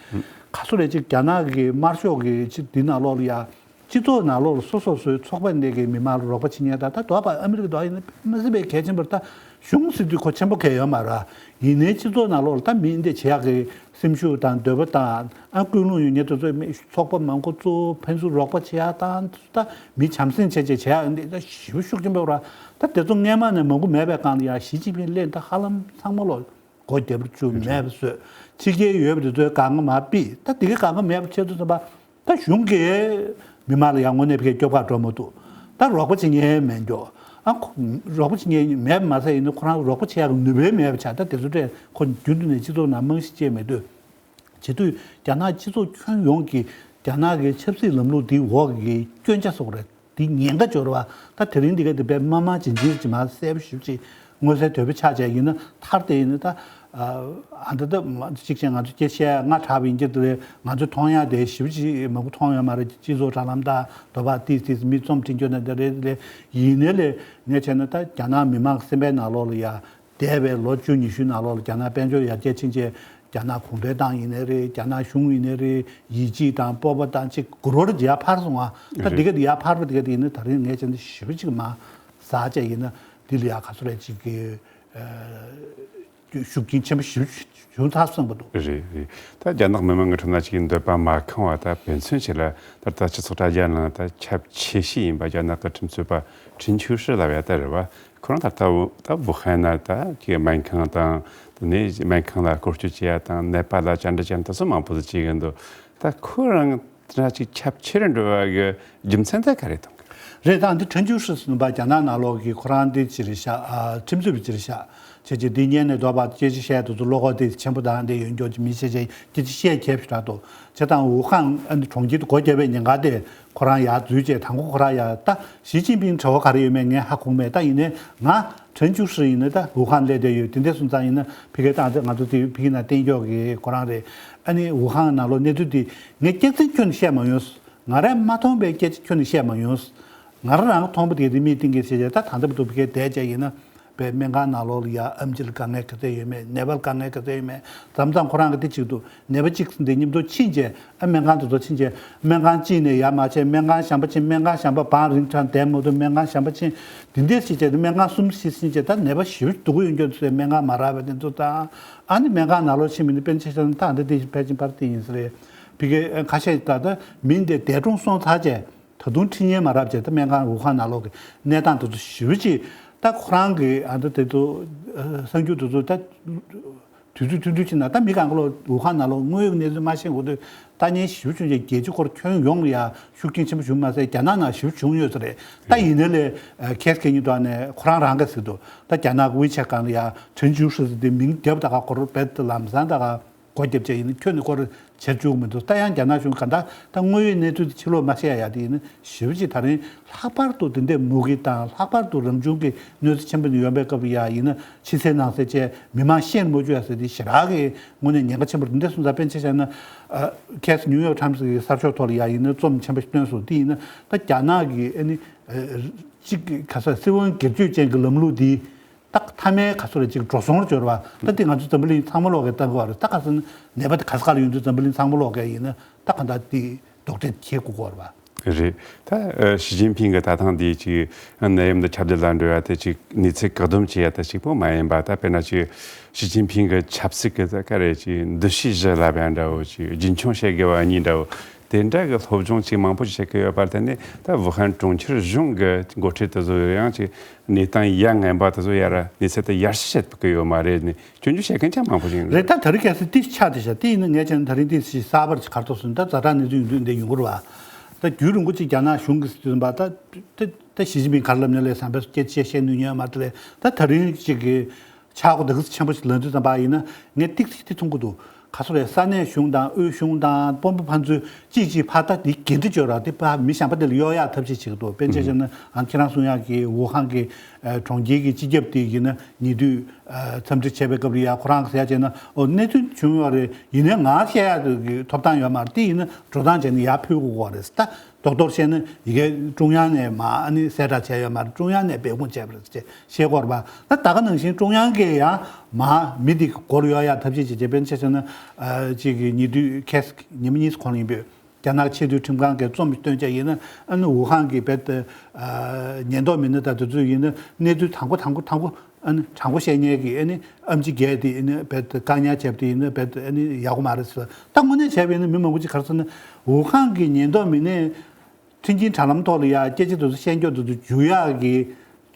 ག་ཚོད་རེད་ཅིག་རྒྱ་ནག་གི་དམར་ཤོག་གི་ཅིག་འདི་ནང་ལོགས་ལ་ཡ། སྤྱི་ཚོགས་ནང་ལོགས་ལ་སོ་སོ་སོའི་ཚོགས་པ་ནས་ཀྱི་མི་མང་ལ་རོགས་པ་བྱེད་མཁན་དང་། ད་དོགས་པ་ཨ་མི་རི་ཀ་དོགས་ཡིན་ན་མ་སྲིད་པའི་གལ་ཆེན་པོ་རེད། ད་གཞུང་ཟེར་དུས་ཁོ་ཆེན་པོ་གལ་ཡོད་མ་རེད། ཡིན་ནའི་སྤྱི་ཚོགས་ནང་ལོགས་ལ་ད་མི་འདི་བྱེད་ཡག་གི་སེམས་ཤུགས་དང་འདོད་པ་དང་ཨ་ཀུན་སློང་ཡོད་མཁན་དེ་ཚོ་མི་ཚོགས་པ་མང་པོ་བཙུགས་ཕན་ཚུན་རོགས་པ་བྱེད་ཡག་དང་། ད་མི་བྱམས་སེམས་བྱས་བྱས་བྱེད་ཡག་འདི་ད་ཞེ་པོ་ཤུགས་ཆེན་པོ་རེད། ད་དེ་ཚོ་སྔས་མ་ནས་མང་པོ་མེད་པའི་སྒང་ལ་ཡ་ཞི་ཅིན་ཕིང་སླེབས་ད་ཧ་ལམ་ཚང་མ་ལོ། སྒོ་རྒྱབ་རུ་བཅུག་མེད་པ་བཟོས། ཕྱི་རྒྱལ་ཡོད་པ་དེ་ཚོའི་གང་ག་མར་ཕུད། ད་དེ་གའི་གང་ག་མེད་པ་བྱས་དུས་ཙམ་པ། ད་གཞུང་གིས་མི་མང་ལ་ཡང་དངོས་གནས་ཕ་གིའི་སྐྱོབ་ག་འགྲོ་མ་ཐུབ། ད་རོགས་པ་བྱེད་མཁན་མེད་འགྱོ། ཨ་ཁོ་རོགས་པ་བྱེད་མཁན་མེད་པ་མ་ཟད་ཡིན་ན་ཁོ་རང་རོགས་པ་བྱེད་ཡག་གི་ནུས་པ་མེད་པ་ཆགས། ད་དེ་ཚོ་འདྲས་ཁོ་རྒྱུན་དུ་ནས་སྤྱི་ཚོགས་ནང་རྨང་གཞི་བཅས་མེད་དུས། བྱེད་དུས་རྒྱ་ནག་སྤྱི་ཚོགས་ཁྱོན་ཡོངས་ཀྱིས་རྒྱ་ནག་གི་ཆབ་སྲིད་ལམ་ལུགས་འདིའི་འོག་གི་སྐྱོན་ཆ་བཟོ་གི་རེད། འདི་ཉེན་ཁ་འབྱོར་བ། ད་དེ་རིང་འདི་ག་འདི་དཔེ་དམའ་དམའ་ཇི་འཇིར་ཇི་མ་གསལ་པོ་ཞེ་པོ་ཅིག་མངོན་གསལ་དོད་པོ་ཆགས་བྱས་ཡིན་ན། མཐར་དེ་ཡིན་ན་ད་ཨ་ད་ད་གཅིག་བྱས་ང་ཚོ་སྐད་ཆ་བཤད་ཡ་སྔ་དྲགས་པ་ཡིན་གྱི་འདུག་ལས། ང་ཚོ་མཐོང་ཡ་དེ་ཞེ་པོ་ཅིག་མང་པོ་མཐོང་ཡོད་མ་རེད། སྤྱི་ཚོགས་དྲ་ལམ་དང་དོ་བ་ཏིས་ཏིས་མི་རྩོམ་འབྲི་རྒྱུ་ན་འདི་རེད་ལས། ཡིན་ནའི་ལས་ངས་བྱས་ན་ད་རྒྱ་ནག་མི་མང་གི་སེམས་པའི་ནང་ལོགས་ལ་ཡ། འདས་པའི་ལོ་བཅུ་ཉི་ཤུའི་ནང་ལོགས་ལ་རྒྱ་ནག་དཔལ་འབྱོར་ཡར་རྒྱས་ཕྱིན་རྗེས་རྒྱ་ནག་གུང་ཁྲན་ཏང་ཡིན་ནའི་རེད། རྒྱ་ནག་གཞུང་ཡིན་ནའི་རེད། ཡིད་ཆེས་དང་སྤོབས་པ་དང་ཅིག་གུ་རོར་ཡར་འཕར་སོང་བ། ད་རེད། འདི་ག་འདི་ཡར་འཕར་བ་འདི་ག་འདི་ཡིན་ན་ད་རིང་ངས་བྱས་ན་ཞེ་པོ་ཅིག་མ་ཟ་བྱས་ཡིན་ན་འདི་ལ་ཡ་ག་ཚོད་རེད་ཅིག་གི་ཤུགས་རྐྱེན་ཆེན་པོ་ཞེ་པོ་བྱུང་ཚར་བསམ་གི་འདུག་རེད་རེད། ད་རྒྱ་ནག་མི་མང་གི་ཁྲོད་ན་ཅིག་འདོད་པ་མ་ཁེངས་བ། ད་དཔེ་མཚོན་ཅིག་ལ་ད་ལྟ་སྤྱི་ཚོགས་དྲ་རྒྱ་ནང་ད་ཁྱབ་ཆེ་ཤོས་ཡིན་པ་རྒྱ་ནག་གི་ཁྲིམས་རྩོད་པ་ཁྲིན་ཆིའུ་ཧྲི་ལབ་ཡ་ད་རེད་བ། ཁོ་རང་ད་ལྟ་ད་ཝུ་ཧན་ན་ད་ཀྱི་སྨན་ཁང་དང་དེ་ནས་སྨན་ཁང་ལ་སྐོར་སྐྱོད་བྱེད་ཡ་དང་ནད་པ་ལ་བཅར་འདྲི་བྱེད་ཡ་དེ་ཚོ་མང་པོ་ཞིག་བྱེད་ཀྱི་འདུག་ད་ཁོ་རང་དེ་འདྲ་ཅིག་ཁྱབ་ཆེ་རུ་འགྲོ་བ་གི་རྒྱུ་མཚན་དེ་ག་རེ་དང་། རེད། ད་འདི་ཁྲིན་ཆིའུ་ཧྲི་ཟེར་བ་རྒྱ་ནག་ནང་ལོགས་ཀྱི་ཁོ་རང་འདི་ཅི་རེད་ཤག་ཨ་ཁྲིམས་རྩོད་པ་ཅི་རེད་ཤག་བྱས་རྗེས་འདི་སྔོན་ནས་འདོད་པ་སྐད་ཆ་བཤད་དུས་ཚོ་བློ་ཁོག་དེ་ཆེན་པོ་དང་འདི་ཡོད་མགྱོགས་ཀྱི་མི་བྱས་རྗེས་སྐད་ཆ་བཤད་མཁས་པ་ཞིག་རག་འདུག་བྱས་ཙང་ཝུ་ཧན་ཨ་ནི་གྲོང་ཁྱེར་དུ་སྒོ་བརྒྱབ་པའི་ཉེན་ཁ་དེ། ཁོ་རང་ཡར་འཛུལ་བྱས་དང་པོ་ཁོ་རང་ཡར་ད་ཞི་ཅིན་ཕིང་གྲོགས་པོ་ག་རེ་ཡོད་མེད་ངས་ཧ་གོ་མེད། ད་ཡིན་ནའི་ང་ཁྲིན་ཆིའུ་ཧྲི་ཡིན་ན་ད་ཝུ་ཧན་སླེབས་བསྡད་ཡོད། དེ་འདྲ་སོང་ཙང་ཡིན་ན་ཕ་གིར་ད་ང་ཚོ་དེ་ཕ་གི་ནང་བསྟན་འགྱོག་གི་ཁོ་རང་རེད། ཨ་ནི་ཝུ་ཧན་ནང་ལོགས་གནས་ཚུལ་དེ་ངས་སྐྱག་རྫུན་ཁྱོན་ནས་བཤད་མ་ཡོང་། ང་རང་མ་མཐོང་པའི་སྐད་ཆ་ཁྱོན་ནས་བཤད་མ་ཡོང་། ང་རང་རང་མཐོང་པ་དེ་དེ་མིས་གཏིང་གི་བཤད་བྱས། ད་ད་ལྟ་བར་དུ་ཕ་གིར་བསྡད་བྱས་ཡིན་ན། པའི་སྨན་ཁང་ནང་ལོགས་ལ་ཡ་ཨེམ་ཆི་ལ་དཀའ་ངལ་ག་ཚད་ཡོད་མེད། ནད་པ་ལ་དཀའ་ངལ་ག་ཚད་ཡོད་མེད། མཚམས་མཚམས་ཁོ་རང་གི་དེ་གཅིག་ཏུ་ནད་པ་གཅིག་འདི་མཉམ་དུ་ཕྱིན་རྗེས་ཨ་སྨན་ཁང་དེ་ཚོ་ཕྱིན་རྗེས་སྨན་ཁང་གཅིག་ནས་ཡར་མར་བྱས། སྨན་ཁང་གཞན་པ་ཕྱིན། སྨན་ཁང་གཞན་པ་བང་རིང་དྲགས་བསྡད་མ་ཐུབ། སྨན་ཁང་གཞན་པ་ཕྱིན། དེ་འདྲས་བྱས་རྗེས་སྨན་ཁང་གསུམ་བཞི་ཕྱིན་རྗེས་ད་ནད་པ་ཞེ་པོ་སྡུག་གུ་ཡོང་རྒྱུ་དེ་ཚོའི་སྨན་ཁང་མ་རག་པ་དེ་ཚོ་དང་། ཨ་ནི་སྨན་ཁང་ནང་ལོགས་ཕྱིན་མི་འདི་དཔེར་ན་ཆ་བཞག་ན་ད་འདི་དེ་ཕལ་ཆེར་ཕར་དེ་ཡིན་ས་རེད། ཕ་གི་ཁ་ཤས་ད་ལྟ་མི་འདི་འདས་གྲོངས་སོང་ཚར་རྗེས། ད་དུང་ཁྲིད་མཁན་མ་རག་བྱས། ད་སྨན་ཁང་ཝུ་ཧན་ནང་ལོགས་ཀྱི་གནས་སྟངས་དེ་ཚོ་ཞེ་པོ་ཅིག་ད་ཁོ་རང་གི་ཨ་ད་དེ་ཚོ་གསར་འགྱུར་དེ་ཚོ་ད་དུས་ཚོད་ཐུང་ཐུང་ཕྱིན་ན། ད་མི་གང་ག་ལོ་ཝུ་ཧན་ནང་ལོགས་དངོས་ཡོད་གནས་ཚུལ་མ་ཤེས་གོང་དུ་ལྟ་ཉན་ཞེ་པོ་བྱུང་རྗེས་རྒྱལ་སྤྱི་སྐོར་ཁྱོན་ཡོངས་ལ་ཡ་ཤུགས་རྐྱེན་ཆེན་པོ་བྱུང་མ་ཟད་རྒྱ་ནག་ནང་ཞེ་པོ་བྱུང་ཡོད་ས་རེད། ད་ཡིན་ནའི་ལས་ཁེ་སི་ཁེ་ཉིན་ཐོག་ནས་ཁོ་རང་རང་གིས་ཟེར་འདུག་ད་རྒྱ་ནག་ཝི་ཆེ་ཊི་སྒང་ལ་ཡ་ཁྲིན་ཆིའུ་ཧྲི་ཟེར་དེ་མིང་རྒྱབ་ད་ག་སྐོར་རྦད་དེ་ལམ་སང་ད་ག་སྒོ་རྒྱབ་བྱས་ཡིན་ན་ཁྱོན་ནས་སྐོར་བྱེད་བཅུག་མི་འདུག་ད་ཡང་རྒྱ་ནག་གཞུང་ག་འདྲ་ད་དངོས་ཡོད་གནས་ཚུལ་དེ་ཕྱི་ལོགས་མ་བཤད་ཡ་དེ་ཡིན་ན་ཞེ་པོ་ཅིག་ད་རིང་ལྷག་པར་དུ་དེ་འདྲའི་མུ་གེ་དང་ལྷག་པར་དུ་རང་བྱུང་གི་གནོད་འཚེ་ཆེན་པོ་ཡོང་པའི་སྐབས་ལ་ཡ་ཡིན་ན་ཕྱི་གསལ་ནང་གསལ་བྱས་མི་མང་ཤེས་མ་བཅུག་ཡ་ཟེར་དེ་ཞེ་དྲག་གི་དངོས་གནས་ཉེན་ཁ་ཆེན་པོ་རེད། འདི་འདྲ་སོང་ཙང་དཔེར་ན་ཆ་བཞག་ན་ཁ་སང་ནིའུ་ཡོག་ཊའིམ་སི་གི་གསར་ཤོག་ཐོག་ལ་ཡ་ཡིན་ན་རྩོམ་ཆེན་པོ་ཞིག་བཏོན་སོང་། དེ་ཡིན་ན་ད་རྒྱ་ནག་གི་ཨ་ནི་གཅིག་གི་ག་ས་སྲིད་དབང་སྒེར་གཅོད་ཅན་གྱི་ལམ་ལུགས་འདི། ད་མཐའ་མའི་ག་ཚོད་རེ་ཅིག་འགྲོ་སོང་འབྱོར་བ། ད་འདི་ང་ཚོ་འཛམ་བུ་གླིང་ཚང་མ་ལོག་གས་བལྟ་དགོས་པ་རེད། ད་ག་ཚོད་ནད་པ་དེ་ག་ས་ག་ལ་ཡོང་དུས་འཛམ་བུ་གླིང་ཚང་མ་ལོག་གས་ཡིན་ན་ད་ག་འདྲ་དེ་རྡོག་ཁྲེས་འཁྱེར་དགོས་ཀྱི་ཡོད་རེད་པ། རེད། ད་ཞི་ཅིན་ཕིང་གི་ད་ཐེངས་འདི་ཅིག་ནད་ཡམས་དང་ཁྱབ་གདལ་ལ་འགྲོ་ཡ་དེ་ཅིག་གནས་ཚུལ་བཀག་སྡོམ་བྱེད་ཡ་དེ་གཅིག་པོ་མ་ཡིན་པ། ད་དཔེར་ན་ཅིག་ཞི་ཅིན་ཕིང་གི་ཆབ་སྲིད་ཀྱི་ད་ག་རེ་ཅིག་འདུ་ཤེས་བཞི་ལབ་ཡ་འདྲ་བོ། ཅིག་རྒྱུན་འཁྱོངས་བྱེད་དགོས་པ་གཉིས་འདྲ་བོ། དེ་འདྲ་གི་སློབ་སྦྱོང་ཅིག་མང་པོ་ཞིག་བྱེད་ཀྱི་ཡོད་པར་བརྟེན་ནས། ད་ཝུ་ཧན་གྲོང་ཁྱེར་གཞུང་གི་འགོ་ཁྲིད་དེ་ཚོ་ཡང་ཅིག་གནས་སྟངས་ཡ་ངན་པ་དེ་ཚོ་ཡར་གནས་ཚུལ་དེ་ཡར་ཞུ་བྱེད་ཀྱི་ཡོད་མ་རེད་ནས་སྐྱོན་བརྗོད་བྱེད་མཁན་ཅང་མང་པོ་ཞིག་རེད། རེད། ད་ད་རེས་གལ་སྲིད་དེ་ཆགས་བསྡད་ཤག་དེ་ཡིན་ན་ངས་བྱས་ན་ད་རིང་དེ་ཞིག་གསར་པར་ཅིག་ག་རེ་འདུག་ཟེར་ན། ད་ཛ་དྲག་གནས་ཚུལ་ཡོང་དུས་འདི་ཡོང་གི་རེད་པ། ད་རྒྱུན་རིང་པོ་ཅིག་རྒྱ་ནག་གཞུང་གིས་ཟེར་དུས་ཙམ་པ་ད་ད་ད་ཞི་ཅིན་ཕིང་ག་རེ་ལབ་ན་ལས་བསམ་པའི་སྐད་ཆ་བཤད་ནུས་ཉན་མ་རེད་ལས། ད་ད་རིང་ཅིག་གི་ཆག་སྒོ་འདི་ག་ཚོད་ཆེན་པོ་ཞིག་ལངས་དུས་ཙམ་པ་ཡིན་ན་ངས་ཏིག་ཙམ་དེ་མཐོང་གི་འདུག་ག་སོ་རེད། ས་གནས་གཞུང་དང་དབུས་གཞུང་དང་དཔོན་པོ་ཕན་ཚུན་གཅིག་གཅིག་ཕར་ལྟ་དེ་འགན་འཁྲི་ཅིག་ཡོད་རེད། དེ་ཕར་མི་གཞན་པ་དེ་ལ་གཡོལ་ཡག་ཐབས་ཤེས་བྱེད་ཀྱི་འདུག་དཔེར་ན་ཆ་བཞག་ན་ཨ་ཁྱེད་རང་གསུང་ཡག་གི་ཝུ་ཧན་གྱི་ཨ་གྲོང་ཁྱེར་གྱི་སྤྱི་ཁྱབ་དེ་ཡིན་ན་ཉེ་དུས་ཨ་འཚམས་འདྲི་བྱས་པའི་སྐབས་ལ་ཡ་ཁོ་རང་གིས་ཟེར་ཡག་བྱས་ན། ཨོ་གནས་ཚུལ་བྱུང་ཡོད་རེད། ཡིན་ནའི་ང་བཤད་ཡག་གི་ཐོབ་ཐང་ཡོད་མ་རེད། དེ་ཡིན་ན་འགྲོ་སྟངས་བྱས་ན་ཡར་ཕུལ་དགོས་ཀྱི་རེད། ད་རྡོག་རྡོག་བཤད་ན་ཡ་གི་ཀྲུང་དབྱང་ནས་མར་ཨ་ནི་གསལ་བསྒྲགས་བྱས་ཡོད་མ་རེད། ཀྲུང་དབྱང་ནས་འབད་འབུངས་བྱས་པ་རེད་ཅེས་བཤད་ཀྱི་ཡོད་རེད་པ། ད་ད་ག་ནང་བཞིན་ཀྲུང་དབྱང་གིས་ཡང་མར་མི་དེ་མགོ་ལ་གཡོལ་ཡག་ཐབས་ཤེས་བྱེད་བྱེད། དཔེར་ན་ཆ་བཞག་ན་ཨ་གཅིག་གི་ཉེ་དུས་ཁ་སང་ཉི་མ་གཉིས་གོང་ཡིན་པས། རྒྱ་ནག་ཆེས་མཐོའི་ཁྲིམས་ཁང་གིས་རྩོམ་བཏོན་བྱས་ཡིན་ན། ཨ་ནི་ཝུ་ཧན་གྱི་རྦད་དེ་ཨ་ཉེན་རྟོག་མི་སྣ་དང་དེ་ཚོ་ཡིན་ན་གནས་ཚུལ་དྲང་པོ་དྲང་པོ་དྲང་པོ་ཨ་ནི་དྲང་པོ་བཤད་མཁན་གྱི་ཨ་ནི་ཨེམ་ཆི་བརྒྱད་དེ་ཨ་ནི་རྦད་དེ་བཀག་ཉར་བྱས་པ་དེ་ཡིན་ན་རྦད་དེ་ཨ་ནི་ཡག་པོ་མ་རེད་ཟེར། ད་དངོས་གནས་བྱས་པ་ཡིན་ན་མི་མང་པོ་ཅིག་ག་རེ་ཟེར་ན། ཝུ་ཧན་གྱི་ཉེན་རྟོག་མི་སྣས་ཁྲིན་ཅིན་དྲ་ལམ་ཐོག་ལ་ཡ་སྐད་ཆ་དེ་ཚོ་བཤད་རྒྱུ་དེ་ཚོ་འཇུ་ཡག་གི་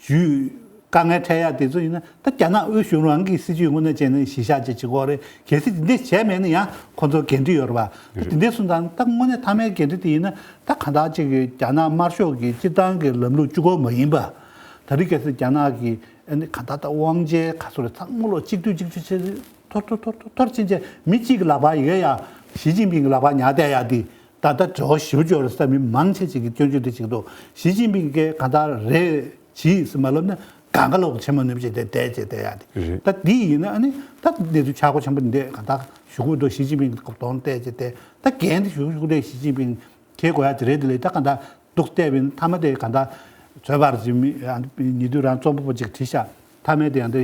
ཇུས་དཀའ་ངལ་འཕྲད་ཡག་དེ་ཚོ་ཡིན་ན། ད་རྒྱ་ནག་དབུས་གཞུང་རང་གི་སྲིད་ཇུས་དངོས་གནས་བྱས་ན་གཞི་བཞག་ཅིག་བྱེད་དགོས་རེད། གལ་སྲིད་དེ་འདྲས་བྱས་མེད་ན་ཡང་ཁོ་ཚོར་འགན་འཁྲི་ཡོད་རེད་པ། ད་དེ་འདྲས་སོང་ཙང་ད་དངོས་གནས་མཐའ་མའི་འགན་འཁྲི་དེ་ཡིན་ན། ད་གང་ལྟར་ཅིག་གི་རྒྱ་ནག་དམར་ཤོག་གི་སྤྱིར་བཏང་གི་ལམ་ལུགས་གཅིག་པོ་མ་ཡིན་པ། ད་རེས་གལ་སྲིད་རྒྱ་ནག་གི་ཨ་ནི་གང་ལྟར་ད་དབང་ཆའི་ག་ཚོད་རེད། ཚང་མ་ལོ་གཅིག་སྡུད་གཅིག་སྡུད་བྱས་ཐོར་ཐོར་ཐོར་ཐོར་ཐོར་ཕྱིན་བྱས། མི་གཅིག་གི་ལག་པར་ཡོད་ཡ། ཞི་ཅིན་ཕིང་གི་ལག་པར་ཉར་བསྡད་ཡ་དེ། ད་ལྟ་བྲེལ་བ་ཞེ་པོ་ཅིག་ཡོད་རེད་ཟེར། མི་མང་ཆེ་ཅིག་གིས་སྐྱོན་བརྗོད་དེ་བྱེད་ཀྱི་འདུག་ཞི་ཅིན་ཕིང་གིས་གང་ལྟར་རེད་བྱས་ཟེར་མ་ལབ་ན་གང་ག་ལོག་ཆེན་མོ་ནུབ་བྱས་ཏེ་བསྡད་བྱས་བསྡད་ཡ་དེ། རེད། ད་འདི་ཡིན་ན་ཨ་ནི་ད་གནས་ཚུལ་ཆག་སྒོ་ཆེན་པོ་འདི་གང་ལྟར་ཞུ་དགོས་འདུག་ཞི་ཅིན་ཕིང་གི་གདོང་བལྟས་བྱས་བསྡད། ད་འགན་དེ་ཞུ་ཞུ་དེ་ཞི་ཅིན་ཕིང་གིས་གོ་ཡ་དེ་རེད། དེ་ལས་ད་གང་ལྟར་འདུག་བལྟས་པ་ཡིན་ན་མཐའ་མ་དེ་གང་ལྟར་བཟོས་པ་རེད་ཅེས་མི་ཨ་ཉེ་དུས་རང་རྩོམ་པ་པོ་ཅིག་བྲིས་ཤག་མཐའ་མའི་དེ་ཡང་དེ།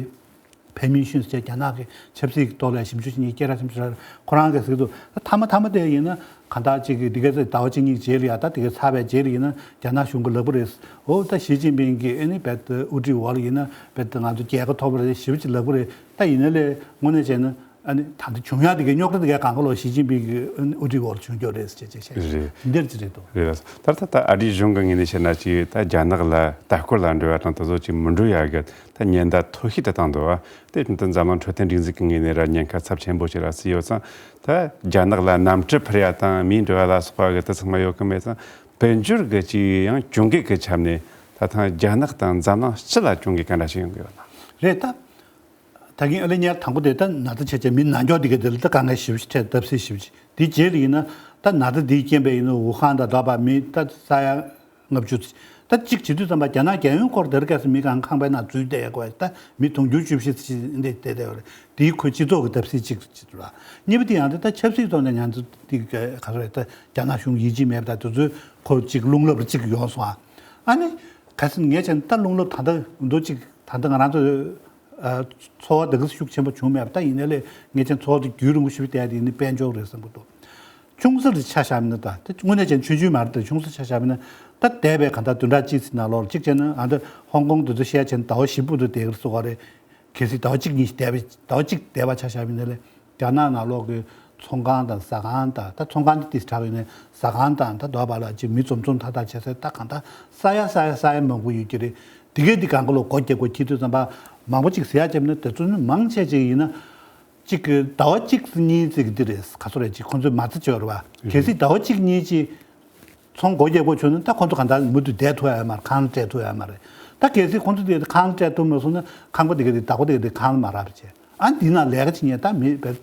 ཕན་མིན་ཤུན་ཟེར་རྒྱ་ནག་གི་ཆབ་སྲིད་ཀྱི་ཐོག་ལ་ཞིབ་འཇུག་བྱེད་མཁན་སྐད་གྲགས་ཆེན་པོ་ཞིག་རེད། ཁོ་རང་གིས་ཟེར་གྱི་འདུག་མཐའ་མ་མཐའ་མ་དེ་ཡིན་ན་གང་ལྟར་ཅིག་གི་འདི་ག་ཚོད་ཟླ་བ་གཅིག་གཉིས་རྗེས་ལ་ཡ་ད་འདི་ག་ཚར་བའི་རྗེས་ལ་ཡིན་ན་རྒྱ་ནག་གཞུང་གིས་ལབ་ཀྱི་རེད། འོ་ད་ཞི་ཅིན་ཕིང་གིས་ཨ་ནི་རྦད་དེ་དབུ་ཁྲིད་འོག་ལ་ཡིན་ན་རྦད་དེ་ང་ཚོ་རྒྱལ་ཁ་ཐོབ་པ་རེད་ཞེ་པོ་ཅིག་ལབ་ཀྱི་རེད། ད་ཡིན་ན་ལས་དངོས་གནས་བྱས་ན་ཨ་ནི་ད་འདི་བྱུང་ཡག་དེ་གའི་རྙོག་དྲ་དེ་གའི་གང་ག་ལོག་ཞི་ཅིན་ཕིང་གི་ཨ་ནི་དབུ་ཁྲིད་འོག་ལ་བྱུང་རྒྱུ་རེད་ཟེར་བྱས་བྱས་བཤད། རེད། འདིར་ཅི་རེད་འདུག་རེད་ལ། ད་ལྟ་ད་ཨ་རིའི་གཞུང་གི་ངོས་ནས་བཤད་ན་ཅིག་ད་རྒྱ་ནག་ལ་ལྟ་སྐོར་ལ་འགྲོ་བ་དང་དེ་ཚོ་ཅིག་མི་འགྲོ་ཡག་གི་ད་ཉེན་བརྡ་མཐོ་ཤོས་དེ་བཏང་འདུག་བ། དེ་བཞིན་དུ་འཛམ་གླིང་འཕྲོད་བསྟེན་སྒྲིག་འཛུགས་ཀྱི་ངོས་ནས་ར་ཉེན་ཁ་ཚབས་ཆེན་པོ་ཞིག་ར་བརྩིས་ཡོད་ཙང་། ད་རྒྱ་ནག་ལ་གནམ་གྲུ་འཕུར་ཡ་དང་མིའི་འགྲོ་བ་ལ་སོགས་པ་གི་དེ་ཚང་མ་ཡོད་གི་མེད་ཙང་། དཔལ་འབྱོར་གི་ཅིག་ཡང་གྱོང་གུད་གི་ཆ་ནས་ད་ཐེངས་རྒྱ་ནག་དང་འཛམ་གླིང་སྤྱི་ལ་གྱོང་གུད་ག་འདྲ་ཞིག་ཡོང་གི་ཡོད་ན། རེད་ད། ད་གིན་ཨ་ལེ་ཉེར་དང་པོ་དེ་ད་ན་ཚ་ཆེ་ཆེ་མི་ན་མགྱོགས་དེ་ག་དེ་ལ་ད་དཀའ་ངལ་ཞེ་པོ་ཞིག་འཕྲད། བརྡབ་གསིག་ཞེ་པོ་ཞིག་དེའི་རྗེས་ལ་ཡིན་ན་ད་ན་ཚ་འདིའི་རྐྱེན་པས་ཡིན་ན་ཝུ་ཧན་དང་འདྲ་པ་མི་ད་ས་ཡ་ལྔ་བཅུ་ཙམ། ད་གཅིག་བྱེད་དུས་ཙམ་པ་རྒྱ་ནག་རྒྱལ་ཡོངས་སྐོར་དེར་སྐབས་སུ་མི་གང་ཁང་པའི་ནང་འཛུལ་བསྡད་ཡོད་རེད། ད་མི་དུང་ཕྱུར་བཅུ་བཞི་ཙམ་འདི་བསྡད་བསྡད་ཡོད་རེད། དེའི་ཁོའི་སྤྱི་ཚོགས་ཀྱི་བརྡབ་གསིག་གཅིག་བྱེད་དུས་ལ། གཉིས་པ་དེ་ཡང་དེ་ད་ཆབ་སྲིད་ཐོག་ནས་ང་ཚོ་དེ་ག་རེ་ད་རྒྱ་ནག་གཞུང་ཡིད་ཆེས་མེད་པ་ད་དེ་ཚོའི་ཁོ་གཅིག་རླུང་ལྷབ་གཅིག་ཡོང་སོང་ཨ། ཨ་ནི་ག་ཟེར་ངས་བྱས་ན་ད་རླུང་ལྷབ་ད་ལྟ་འདུག་གཅིག་ད་ལྟ་ང་རང་ཚོ། ཨ། ཚོར་བ་དེ་ག་ཤུགས་ཆེན་པོ་བྱུང་མེད་པ། ད་ཡིན་ནའི་ལས་ངས་ཀྱང་ཚོར་བ་དེ་རྒྱུན་རིང་པོ་ཞིག་བསྡད་དེ་ནི་དཔལ་འབྱོར་རེད་བསམ་གྱི་འདུག་ཆུང་ས་རེ་ཆ་བཞག་མིན་ན་ད་དེ་དངོས་གནས་ཅན་ཆུང་ཆུང་མ་རེད། ད་ཆུང་ས་ཆ་བཞག་མིན་ན་ད་འདས་པའི་གང་ལྟར་བདུན་ཕྲག་གཅིག་ཙམ་ནང་ལོགས་གཅིག་བྱས་ན་ཨ་ད་ཧོང་ཀོང་དེ་ཚོ་བཤད་བྱས་ན་ཟླ་བ་བཞི་བར་དུ་བསྡད་ཀྱི་རེད་ཟེར་བ་རེད། གལ་སྲིད་ཟླ་བ་གཅིག་གཉིས་ཤིག་བསྡད་པའི་ཟླ་བ་གཅིག་བསྡད་པ་ཆ་བཞག་མིན་ན་ལས་རྒྱ་ནག་ནང་ལོགས་ཀྱི་ཚོང་ཁང་དང་ཟ་ཁང་དང་། ད་ཚོང་ཁང་དེ་ཏིས་དྲག་ཡོད་ནས་ཟ་ཁང་དང་ད་དོ་བ་ལ་ཅིག་མི་འཛོམས་འཛོམས་ཐག་ཐག་བྱས་ཚེ་ད་གང་ལྟར་ས་ཡ་ས་ཡ་ས་ཡ་མང་པོ་ཡོད་ཀྱི་རེད། དེ་གས་དེ་གང་ག་ལོག་སྒོ་རྒྱག་དགོས་ཁྱེད་དུས་ཙམ་པ་མང་པོ་ཅིག་ཟེར་ཡ་བྱས་ན་དེ་ཚོ་ནི་མང་ཆེ་ཅིག་ཡིན་ན་གཅིག་གི་ཟླ་བ་གཅིག་གཉིས་ཙམ་གི་འདི་རེད། ག་ཚོད་རེད་ཅིག་ཁོང་ཚོས་མ་རྩ་བྱས་ཡོད་རེད་བ། གལ་སྲིད་ཟླ་བ་གཅིག་གཉིས་ཅིག་ཚོང་སྒོ་རྒྱག་དགོས་བྱུང་ན་ད་ཁོང་ཚོ་གང་ལྟར་མུ་མཐུད་བསྡད་ཐུབ་ཡ་མ་རེད། ཁང་སྤྲད་ཐུབ་ཡ་མ་རེད། ད་གལ་སྲིད་ཁོང་ཚོ་དེ་ཁང་སྤྲད་ཐུབ་མ་སོང་ན་ཁང་པ་དེ་ག་དེ་བདག་པོ་དེ་ག་དེ་ཁང་མ་རག་པ་བྱས། ཨ་འདི་ན་ལས་ཀ་བྱེད་མཁན་ད་མི་བེད་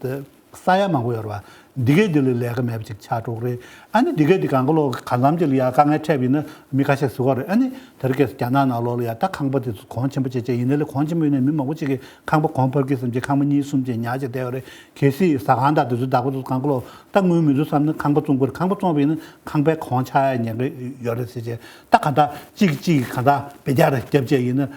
ས་ཡ་མང་པོ་ཡོད་རེད་བ། འདི་གས་འདི་ལ་ལས་ཀ་མེད་པ་ཅིག་ཆགས་འགྲོ་གི་རེད། ཨ་ནི་འདི་གས་འདི་གང་ག་ལོག་གང་འཚམ་ཅིག་ལ་ཡ་དཀའ་ངལ་འཕྲད་པ་ཡིན་ན་མི་ཁ་ཤས་ཟེར་གི་རེད། ཨ་ནི་དེ་རིང་ཁ་སང་རྒྱ་ནག་ནང་ལོགས་ལ་ཡ་ད་ཁང་པ་དེ་ཚོ་གོང་ཆེན་པོ་བྱས་བྱས་ཡིན་ནའི་ལས་གོང་ཆེན་པོ་ཡིན་ནའི་མི་མང་པོ་ཅིག་གིས་ཁང་པ་གོང་འཕར་གྱི་བསམ་བྱས་ཁང་པ་གཉིས་གསུམ་བྱས་ཉར་བྱས་བསྡད་ཡོད་རེད། གལ་སྲིད་ཟ་ཁང་དང་དེ་ཚོ་བདག་པོ་ཚོ་གང་ག་ལོག་ད་དངུལ་མི་འདུག་བསམ་ན་ཁང་པ་བཙོང་དགོས་རེད། ཁང་པ་བཙོང་བ་ཡིན་ན་ཁང་པའི་གོང་ཆག་ཡ་ཉེན་ཁ་ཡོད་རེད་ཟེར་བྱས། ད་གང་ལྟར་གཅིག་གཅིག་གང་ལྟར་བེ་རྒྱ་ར་བརྒྱབ་བྱས་ཡིན་ན་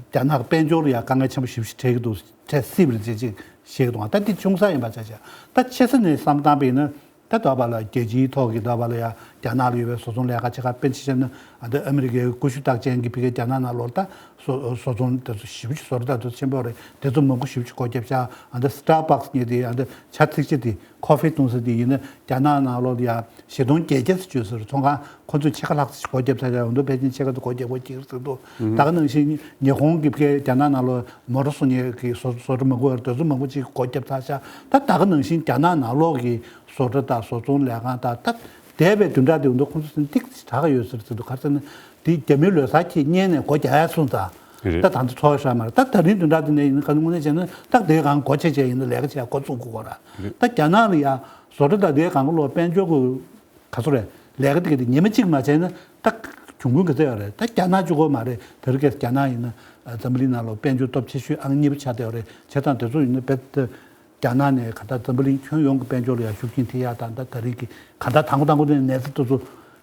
རྒྱ་ནག་དཔལ་འབྱོར་ལ་ཡ་དཀའ་ངལ་ཆེན་པོ་ཞེ་པོ་ཞིག་འཕྲད་ཀྱི་འདུག་འཕྲད་སྲིད་པ་རེད་ཅེས་ཅིག་བཤད་ཀྱི་འདུག་ད་འདི་ཆུང་ས་ཡིན་པ་ཆ་བཞག་ད་ཆེ་ས་ནས་བསམ་བཏང་བ་ཡིན་ན་ད་དོ་བ་ལ་རྒྱལ་སྤྱིའི་ཐོག་གི་དོ་བ་ལ་ཡ་རྒྱ་ནག་ལ་ཡོད་པའི་བཟོ་ཚོང་ལས་ཀ་བྱེད་ཁག་དཔེར་ན་ཆ་བཞག་ན་ཨ་འདི་ཨ་མི་རི་ཀའི་ཀུ་ཤུ་རྟགས་ཅན་གྱི་ཕ་གིའི་རྒྱ་ནག་ནང་ལོགས་ད་བཟོ་བཟོ་ཚོང་དེ་ཚོ་ཞེ་པོ་ཅིག་བཟོ་གྲྭ་དེ་ཚོ་ཆེན་པོ་རེད། དེ་ཚོ་མང་པོ་ཞེ་པོ་ཅིག་སྒོ་བརྒྱབ་ཤག་ཨ་འདི་སི་ཊར་བྷག་སི་ངས་དེ་ཨ་འདི་ཇ་ཚིག་ཇ་དེ་ཁོ་ཕི་བཏུང་ས་དེ་ཡིན་ན་རྒྱ་ནག་ནང་ལོགས་ལ་ཡ་བཞི་སྟོང་བརྒྱད་བརྒྱ་ཙམ་བཅོལ་ས་རེད། ཚོང་ཁང་ཁོ་ཚོས་ཕྱེད་ཀ་ལྷག་ཙམ་ཞིག་སྒོ་བརྒྱབ་ཚར་ཡ། འོ་འདུག་ཕལ་ཆེར་ཕྱེད་ཀ་དེ་སྒོ་བརྒྱབ་དགོས་ཀྱི་རེད་ཟེར་འདུག་ད་ག་ནང་བཞིན་ཉི་ཧོང་གི་ཕ་གིའི་རྒྱ་ནག་ནང་ལོགས་མོ་ཊ་བཟོ་མཁན་གྱི་བཟོ་བཟོ་གྲྭ་མང་པོ་ཡོད་རེད། དེ་ཚོ་མང་པོ་ཅིག་སྒོ་བརྒྱབ་ཚར་ཤག་ད་ད་ག་ནང་བཞིན་རྒྱ་ནག་ནང་ལོགས་ཀྱི་བཟོ་གྲྭ་དང་བཟོ་ཚོང་ལས་ཁང་དང་ད་འདས་པའི་བདུན་ཕྲག་འདི་འདུག་ཁོང་ཚོ་ཚོ་ཏིག་ཙམ་དྲག་ག་ཡོད་ཟེར་ཟེར་འདུག་ག་རེ་ཟེར་ན་དེ་རྒྱ་མིའི་ལོ་གསར་ཁྱེད་སྔོན་ནས་སྒོ་རྒྱག་ཡ་སོང་ཙང་ རེད། ད་ད་ཚོ་ཚོགས་ཤ་མ་རེད། ད་ད་རིང་དུ་འདྲ་དེ་ནས་ཡིན་ན་ག་ནི་དངོས་གནས་བྱས་ན་ད་དེ་གང་སྒོ་ཕྱེ་བྱས་ཡིན་ན་ལས་ཀ་བྱས་འགོ་བཙུགས་དགོས་ར། རེད། ད་རྒྱ་ནག་ལ་ཡ་བཟོ་གྲྭ་ད་དེ་གང་ག་ལོ་དཔལ་འབྱོར་གྱི་ག་ཚོད་རེད། ལས་ཀ་དེ་ག་དེ་ཉི་མ་གཅིག་མ་བྱས་ན་ད་གྱོང་གུན་ག་ཚད་ཡོད་རེད། ད་རྒྱ་ནག་གཅིག་པོ་མ་རེད། དེ་རིང་ཁ་སང་རྒྱ་ནག་ཡིན་ན་འཛམ་བུ་གླིང་ནང་ལོ་དཔལ་འབྱོར་སྟོབས་ཆེ་ཤོས་ཨང་གཉིས་པ་ཆགས་བསྡད་ཡོད་རེད། བྱས་ཙང་དེ་ཚོ་ཡིན་ན་རྦད་དེ་རྒྱ་ནག་ནས་ག་ད་འཛམ་བུ་གླིང་ཁྱོན་ཡོངས་ཀྱི་དཔལ་འབྱོར་ལ་ཡང་ཤུགས་རྐྱེན་ཐེབས་ཡག་དང་། ད་ད་རིང་གི་ག་ད་དང་པོ་དང་པོ་དེ་ནས་ཚེ་དེ་ཚོ་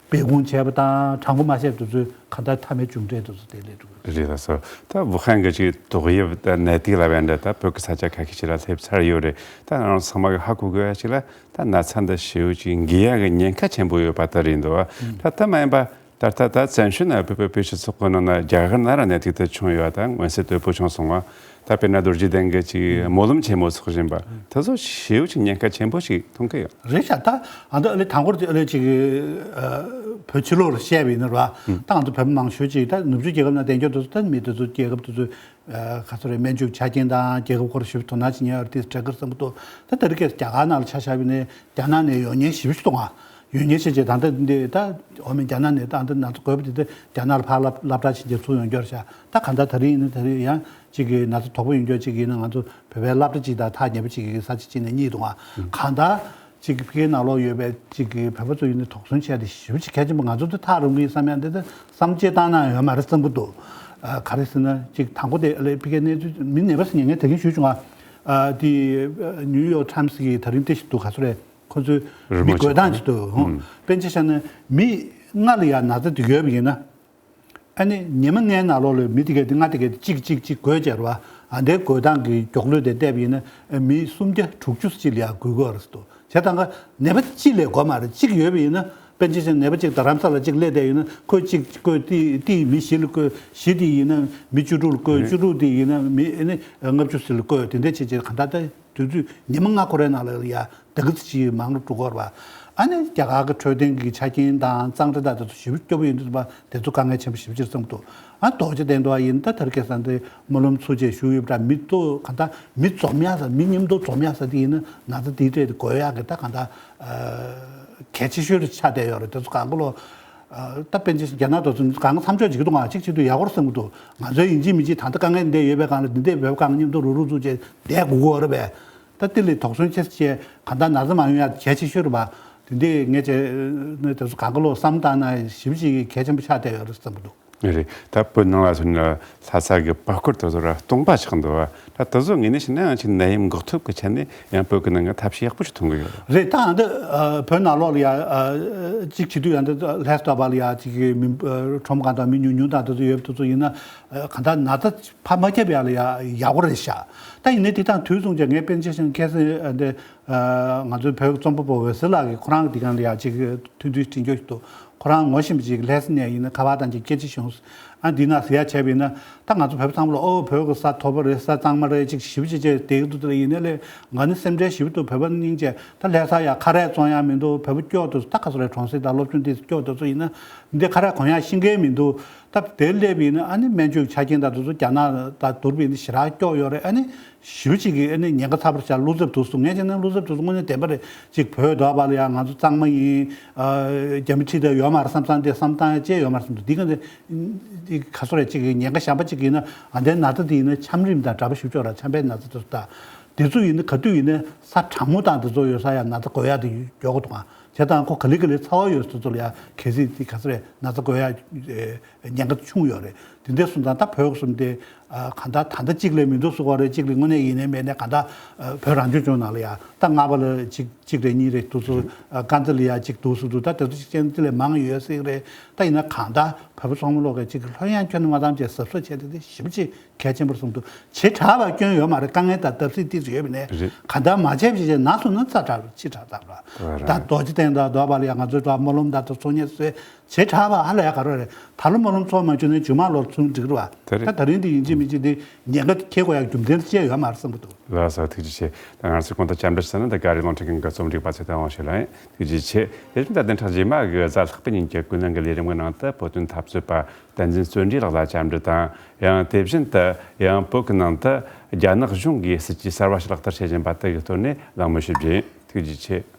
སྦས་སྐུང་བྱས་པ་དང་དྲང་པོ་མ་བཤད་པ་དེ་ཚོའི་ག་ད་མཐའ་མའི་མཇུག་འབྲས་དེ་ཚོ་དེ་སླེབས་འགྲོ་གི་རེད། རེད། ད་སོ་ད་ཝུ་ཧན་གྱི་ཅིག་ཏོག་དབྱིབས་ད་ནད་དུག་ལབ་ཡ་འདྲ་ད་བོད་ཀྱི་ས་ཆ་ཁ་ཤས་ཤིག་ལ་སླེབས་ཚར་ཡོད་རེད། ད་རང་ཚང་མ་གི་ཧ་གོ་དགོས་ཡ་ཅིག་ལ། ད་ན་ཚ་འདི་ཞེ་པོ་ཅིག་འགོས་ཡག་གི་ཉེན་ཁ་ཆེན་པོ་ཡོད་པ་ལྟར་ཡིན་འདུག་བ། ད་ལྟ་མ་ཡིན་པ་ད་ལྟ་ད་བཙན་བྱོལ་ནང་བོད་པའི་སྤྱི་ཚོགས་ཀྱི་ནང་ན་རྒྱ་གར་ནང་ར་ནད་དུག་དེ་བྱུང་ཡོད་པ་ད་མངོན་གསལ་དོད་པོ་བྱུང་སོང་བ། ད་དཔེར་ན་རྡོ་རྗེ་གདན་གྱི་ཅིག་སྨོན་ལམ་ཆེན་མོ་ཚོགས་བཞིན་པ་དེ་ཚོ་ཞེ་པོ་ཅིག་ཉེན་ཁ་ཆེན་པོ་ཞིག་མཐོང་གི་ཡོད། རེད་ཤག་ད་ཨ་ད་ཨ་ལེ་དང་པོར་ཨ་ལེ་ཅིག་བོད་ཕྱི་ལོགས་ལ་བཤད་པ་ཡིན་ན་ར། ད་ང་ཚོ་བོད་མི་མང་ཤོས་ཅིག་ད་ནུབ་ཕྱོགས་རྒྱལ་ཁབ་ནང་བསྡད་མཁན་དེ་ཚོ་ད་མི་དེ་ཚོ་རྒྱལ་ཁབ་དེ་ཚོ། ཨ་ག་ཚོད་རེད། སྨན་བཅོས་ཆ་རྐྱེན་དང་རྒྱལ་ཁབ་སྐོར་ཞིབ་དོ་སྣང་བྱེད་མཁན་ཡོད་རེད། དེ་གྲས་ཀར་བསམ་གྱི་འདུག་ད་དེ་རིང་ཁ་སང་རྒྱ་གར་ནང་ལ་ཆ་བཞག་པ་ཡིན་ན་རྒྱ་ནག་ནས་ཡོང་མཁན་ཞེ་པོ་ཅིག་འདུག་ཨ། ཡོང་མཁན་ཞེ་ཅིག་ད་ལྟ་འདི་ད་འོ་མའི་རྒྱ་ནག་ནས་ད་ལྟ་ན་ཚ་འགོས་པ་དེ་ད་རྒྱ་ནག་ལ་ཕར་སླབ་སླབ་གྲྭ་བྱེད་མཁན་ཚུར་ཡོང་རྒྱུ་རེད་ཤག་ད་གང་ལྟར་ད་རིང་ཡིན་ན་ད་རིང་ཡང་ཅིག་གི་ན་ཚ་དོག་པོ་ཡོང་རྒྱུ་ཅིག་ཡིན་ན་ང་ཚོ་བོད་པའི་སློབ་གྲྭ་ཅིག་དང་ཐག་ཉེ་པོ་ཅིག་གི་ས་ཆ་ཅིག་ནས་རྙེད་འདུག་ཨ། གང་ལྟར། གཅིག་གི་ཕ་གིའི་ནང་ལོགས་ཡོད་པའི་གཅིག་གི་བོད་པ་ཚོ་ཡིན་ན་དོགས་ཟོན་བྱས་ཏེ་ཞེ་པོ་ཅིག་གལ་ཆེན་པོ། ང་ཚོ་འདི་ཐག་རིང་པོ་ཡིན་བསམ་ཡང་འདི་ད་བསམ་བློ་བཏང་ན་ཡོད་མ་རེད་བསམ་གྱི་འདུག་ཨ་ག་རེ་ཟེར་ན་གཅིག་དང་པོ་དེ་ཨ་ལེ་ཕ་གིའི་གནས་ཚུལ་མི་ཉན་པ་ཟེར་ཉན་མཁན་དེ་གིན་ཞུས་བྱུང་ང་། ཨ་དེ་ནིའུ་ཡོག་ཊའིམ་སི་གི་ད་རིང་དེ་ཞིག་འདུག་ག་ཚོད་རེད། ཁོ་ཚོའི་རི་མི་མོ་བཀོད་སྟངས་ཅིག་འདུག་ཧུང་། དཔེར་ན་ཆ་བཞག་ན་མི་ལྔ་ལ་ཡང་ན་ཚ་དེ་ཡོད་པ་ཡིན་ན། ཨ་ནི་ཉི་མ་ལྔའི་ནང་ལོགས་ལ་མི་དེ་གས་དེ་ལྔ་དེ་གས་དེ་གཅིག་གཅིག་གཅིག་འགོས་བྱས་རེད་བ། ཨ་འདྲའི་འགོས་སྟངས་ཀྱི་མགྱོགས་ལོས་དེ་བལྟས་པ་ཡིན་ན་མི་སུམ་བརྒྱ་དྲུག་ཅུ་ཅིག་ལ་ཡང་འགོས་ཀྱི་ཡོད་རེད་ཟེར་འདུག་བྱས་ཙང་ཀ་ནད་པ་གཅིག་ལས་འགོས་མ་རེད། གཅིག་ཡོད་པ་ཡིན་ན་དཔེར་ན་ཆ་བཞག་ན་ནད་པ་གཅིག་རྡ་རམ་ས་ལ་གཅིག་སླེབས་བསྡད་ཡོད་ན་ཁོས་གཅིག་བཀོད་དེ་དེ་མི་བཞི་ལ་བཀོད། བཞི་དེ་ཡིན་ན་མི་བཅུ་དྲུག་ལ་བཀོད། བཅུ་དྲུག་དེ་ཡིན་ན་མི་ཨ་ནི་ལྔ་བཅུ་ཙམ་ལ་བཀོད། དེ་འདྲ་བྱས་བྱས་གང་ལྟར་ད། དུས་ཚོད་ཉི་མ་ལྔ་འགོར་བའི་ནང་ལ་ཡ་ཟླ་གི་ཙམ་ཅིག་མང་རུ་འགྲོ་གི་ཡོད་རེད་བ། ཨ་ནི་རྒྱ་གར་གྱི་འཕྲོད་བསྟེན་གྱི་ཆ་རྐྱེན་དང་གཙང་སྦྲ་དང་དེ་ཚོ་ཞེ་པོ་སྐྱོ་པོ་ཡོད་འདུག་བ། དེ་ཚོ་དཀའ་ངལ་ཆེན་པོ་ཞེ་པོ་ཅིག་རེད་བསམ་གྱི་འདུག་ཨ་རྡོ་རྗེ་གདན་དུ་ཡིན་ད་དེ་རིང་ཁ་སང་དེ་སྨོན་ལམ་ཚུགས་བྱས་བཞུགས་ཡོད་པ་འདྲ། མི་ཚོ་གང་ལྟར་མི་འཛོམས་ཡག་ས། མི་མཉམ་དུ་འཛོམས་ཡག་ས་དེ་ཡིན་ན་ན་ཚ་དེའི་གྲས་དེ་འགོས་ཡག་གི་ད་གང་ལྟར་གལ་ཆེ་ཤོས་རེ་ཆགས་བསྡད་ཡོད་རེད། དེ་ཚོ་གང་ག་ལོ། ད་དཔེར་ན་ཆ་བཞག་ན་རྒྱ་ནག་དེ་ཚོ་གང་མཚམས་འཇོག་བྱེད་ཀྱི་འདུག་ག་གཅིག་བྱེད་དུས་ཡག་པོ་རེད་བསམ་གྱི་འདུག་ང་ཚོའི་ཡིན་གཅིག་མིན་གཅིག་ད་ལྟ་དཀའ་ངལ་འདི་ཡོད་པའི་སྒང་ལ་འདི་འདྲའི་བོད་པ་གང་མཉམ་དུ་རུག་རུག་བཙུགས་བྱས་བསྡད་དགོས་ཀྱི་ཡོད་རེད་པས། ད་དེ་ལས་དོགས་ཟོན་བྱེད་ཆེད་གང་ལྟར་ན་ཚ་མ་ཡོང་ཡག་གལ་ཆེ་ཤོས་རེད་པ། དེ་འདྲའི་ངས་བྱས་ནས་དེ་ཚོ་གང་ག་ལོ་བསམ་བཏང་ན་ཞེ་པོ་ཅིག་གལ་ཆེན་པོ་ཆགས་བསྡད་ཡོད་རེད་བསམ་གྱི་འདུག་རེད། ད་བོད་ནང་ལ་མཚོན་ན་ལྷ་ས་གི་པར་སྐོར་དེ་ཚོ་ར་སྟོང་པ་ཆགས་འདུག་བ། ད་དེ་ཚོ་ངོས་ནས་བཤད་ན་ཡང་ཅིག་ནད་ཡམས་འགོག་ཐབས་ཀྱི་ཆ་ནས་ཡང་བོད་ཀྱི་ནང་གི་ཐབས་ཤེས་ཡག་པོ་ཞིག་མཐོང་གི་ཡོད་རེད། རེད། ད་ཨ་འདི་ཨ་བོད་ནང་ལོགས་ལ་ཡ་ཨ་གཅིག་བྱེད་དུས་ཡང་འདི་ལྷ་ས་བ་ལ་ཡ་ཅིག་གི་མི་ཨ་ཁྲོམ་གང་དང་མི་ཉུང་ཉུང་དང་དེ་ཚོ་ཡོད་པ་དེ་ཚོ་ཡིན་ན་ཨ་གང་ལྟར་ན་ཚ་ཕར་མ་ཁྱབ་ཡག་ལ་ཡ་ཡག་པོ་རེད་ཤག་ད་ཡིན་ནའི་དེ་དང་དུས་མཚུངས་ཀྱི་ངས་དཔེར་ན་ཆ་བཞག་ན་ཁ་སང་ཨ་འདི་ཨ་ང་ཚོའི་བོད་ཀྱི་རྩོམ་པ་པོ་འོད་ཟེར་ལགས་ཀྱིས་ཁོ་རང་གི་འདི་ག་ལ་ཡ་ཅིག་ཐུང་ཐུང་བྲིས་རྒྱུ་ཞིག་འདུག་ཁོ་རང་ངོ་ཤེས་པ་ཅིག་ལྷ་ས་ནས་ཡིན་ན་ཁ་པར་བཏང་བྱས་སྐད་ཆ་ཞུས། ཨ་འདི་ན་ཟེར་ཡ་བྱས་པ་ཡིན་ན་ད་ང་ཚོ་བོད་པ་ཚང་མ་ལ་ཨོ་བོད་ཀྱི་ས་མཐོ་པོ་རེད། ས་གཙང་མ་རེད་ཅིག་ཞེ་པོ་ཅིག་བྱས་བསྡད་ཀྱི་འདུག་དེ་ལ་ཡིན་ནའི་ལས་ང་ནི་སེམས་ཁྲལ་ཞེ་པོ་འདུག་བོད་པ་སྙིང་རྗེ། ད་ལྷ་ས་ཡ་ཁ་རས་བཙོང་ཡ་མི་འདུག་བོད་པ་སྐྱོ་འདུག་ད་ག་ཚོད་རེད། གྲོང་གསེབ་དང་སློབ་ཆུང་དེ་སྐྱོ་འདུག་ཚོ་ཡིན་ན་འདི་ཁ་རས་གོན་ཡ་ཤེས་མཁན་མི་འདུག་ད་དེ་སླེབས་པ་ཡིན་ན་ཨ་ནི་སྨན་བཅོས་ཆ་རྐྱེན་དང་དེ་ཚོ་རྒྱ་ནག་དང་བསྡུར་བ་ཡིན་ན་ཞེ་དྲག་སྐྱོ་ཡོད་རེད། ཨ་ནི། ཞེ་པོ་ཅིག་གིས་ཨ་ནི་ཉེན་ཁ་ཚ་པོ་ཆགས། བློ་འཚབ་འདུག་གསུང་། ངས་བྱས་ན་བློ་འཚབ་འདུག་གསུང་། དངོས་གནས་བདེན་པ་རེད། ཅིག་བོད་འདྲ་བ་ལ་ཡང་ང་ཚོ་གཙང་མ་ཡིན། ཨ་རྒྱ་མི་ཁྲིད་བསྡད་ཡོད་མ་རེད་བསམ་བསམ་དེ་བསམ་སྟངས་ཅིག་ཡོད་མ་རེད་བསམ་འདུག་འདི་ག་འདི་འདི་ག་ཚོད་རེད། ཅིག་གིས་ཉེན་ཁ་གཞན་པ་ཅིག་ཡིན་ན་ཨ་འདྲའི་ན་ཚ་དེ་ཡིན་ན་ཆམ་རིམས་དང་འདྲ་པོ་ཞེ་པོ་ཅིག་ཡོད་རེད། ཆམ་པའི་ན་ཚ་དེ་ཚོ་དང་དེ་ཚོ་ཡིན་ན་ག་དུས་ཡིན་ན་ས་གྲང་མོ་དང་དེ་ཚོ་ཡོད་ས་ཡང་ན་ཚ་འགོས་ཡག་དེ་མགྱོགས་པོ་འདུག་ཨ། བྱས་ཙང་ཁོ་ག་ལེ་ག་ལེ་ཚ་བ་ཡོད་ས་ཚོ་ལ་ཡང་གལ་སྲིད་དེ་ག་ཚོད་རེད། ན་ཚ་འགོས་ཡག་ཉེན་ཁ་ཆུང་ཡོད་རེད། དེ་འདྲ་སོང་ཙང་ད་བོད་གསུམ་དེ་ཨ་གང་ལྟར་ད་ལྟ་གཅིག་ལས་མི་འདུག་ཟེར་བ་རེད། གཅིག་ལས་དངོས་གནས་ཡིན་ནའི་མིན་ནའི་གང་ལྟར་ཨ་བོད་རང་སྐྱོང་ལྗོངས་ནང་ལ་ཡ་ད་རྔ་པ་ལ་གཅིག་གཅིག་རེད་གཉིས་རེད་འདུག་ཟེར། ཨ་དཀར་མཛེས་ལ་ཡ་གཅིག་འདུག་ཟེར་འདུག་ད་དེ་ཚོ་གཅིག་ཅན་དེ་ལས་མང་ཡོད་སྲིད་རེད། ད་ཡིན་ན་གང་ལྟར་བོད་པ་ཚང་མ་ལོག་གི་གཅིག་གི་ལྷོད་ཡངས་ཁྱོན་ནས་མ་བཏང་བྱས་གཟབ་གཟབ་བྱས་ཏེ་དེ་ཞེ་པོ་ཅིག་གལ་ཆེན་པོར་གསུངས་འདུག་བྱེ་བྲག་པ་སྐྱོན་ཡོད་མ་རེད། དཀའ་ངལ་དང་བརྡབ་གསིག་ཏོག་ཙམ་ཡོད་པ་ནས་རེད། གང་ལྟར་མ་བྱས་པ་བྱས་བྱས་ན་སོང་ན་ཚ་དྲག་ཕྱི་དྲག་ཚ་དྲག་ད་རྡོ་རྗེ་གདན་དང་རྡོ་བ་ལ་ཡ་ང་ཚོའི་ད་སྨོན་ལམ་དང་ད་ཚོགས་གཉིས་སུ་བྱེ་བྲག་པ་ཧ་ལས་ཡ་ག་རེ་རེད། ད་ལོ་སྨོན་ལམ་ཚོགས་མ་བཅུག་ན་རྗེས་མ་ལོར་ཚུར་འགྲིག་རེད་བ། དེ་རེད། ད་ད་རིང་འདི་ཡིན་གཅིག་མིན་གཅིག་འདི་ཉེན་ཁ་འཁྱེར་དགོས་ཡ་རྒྱུ་མཚན་ཅི་ཡང་ཡོད་མ་རེད་བསམ་གྱི་འདུག་ལགས་སོ། ཐུགས་རྗེ་ཆེ། ད་ང་ཚོའི་གོང་དུ་བཅར་འདྲི་ཞུས་ན་ད་འགའ་རེ་རླུང་འཕྲིན་ཁང་གི་རྩོམ་སྒྲིག་པ་ཚེ་བརྟན་དབང་ཕྱུག་ལགས་ཡིན། ཐུགས་རྗེ་ཆེ། དེ་བཞིན་ད་བདུན་ཕྲག་རྗེས་མ་གི་གཟའ་ལྷག་པའི་ཉིན་གྱི་ཀུན་གླེང་གི་ལས་རིམ་གྱི་ནང་དུ་བོད་དོན་འཐབ་རྩོད་པ་བསྟན་འཛིན་བརྩོན་འགྲུས་ལགས་ལ་བཅར་འདྲི་དང་། ཡང་དེ་བཞིན་དུ་ཡང་བོད་ཀྱི་ནང་དུ་རྒྱ་ནག་གཞུང་གིས་སྲིད་ཇུས་གསར་བ་ཞིག་ལག་བསྟར་བྱེད་བཞིན་པ་དེ་གི་ཐོག་ནས་གླེང་མོལ་ཞུ་རྒྱུ་ཡིན། ཐུགས་རྗེ་ཆེ།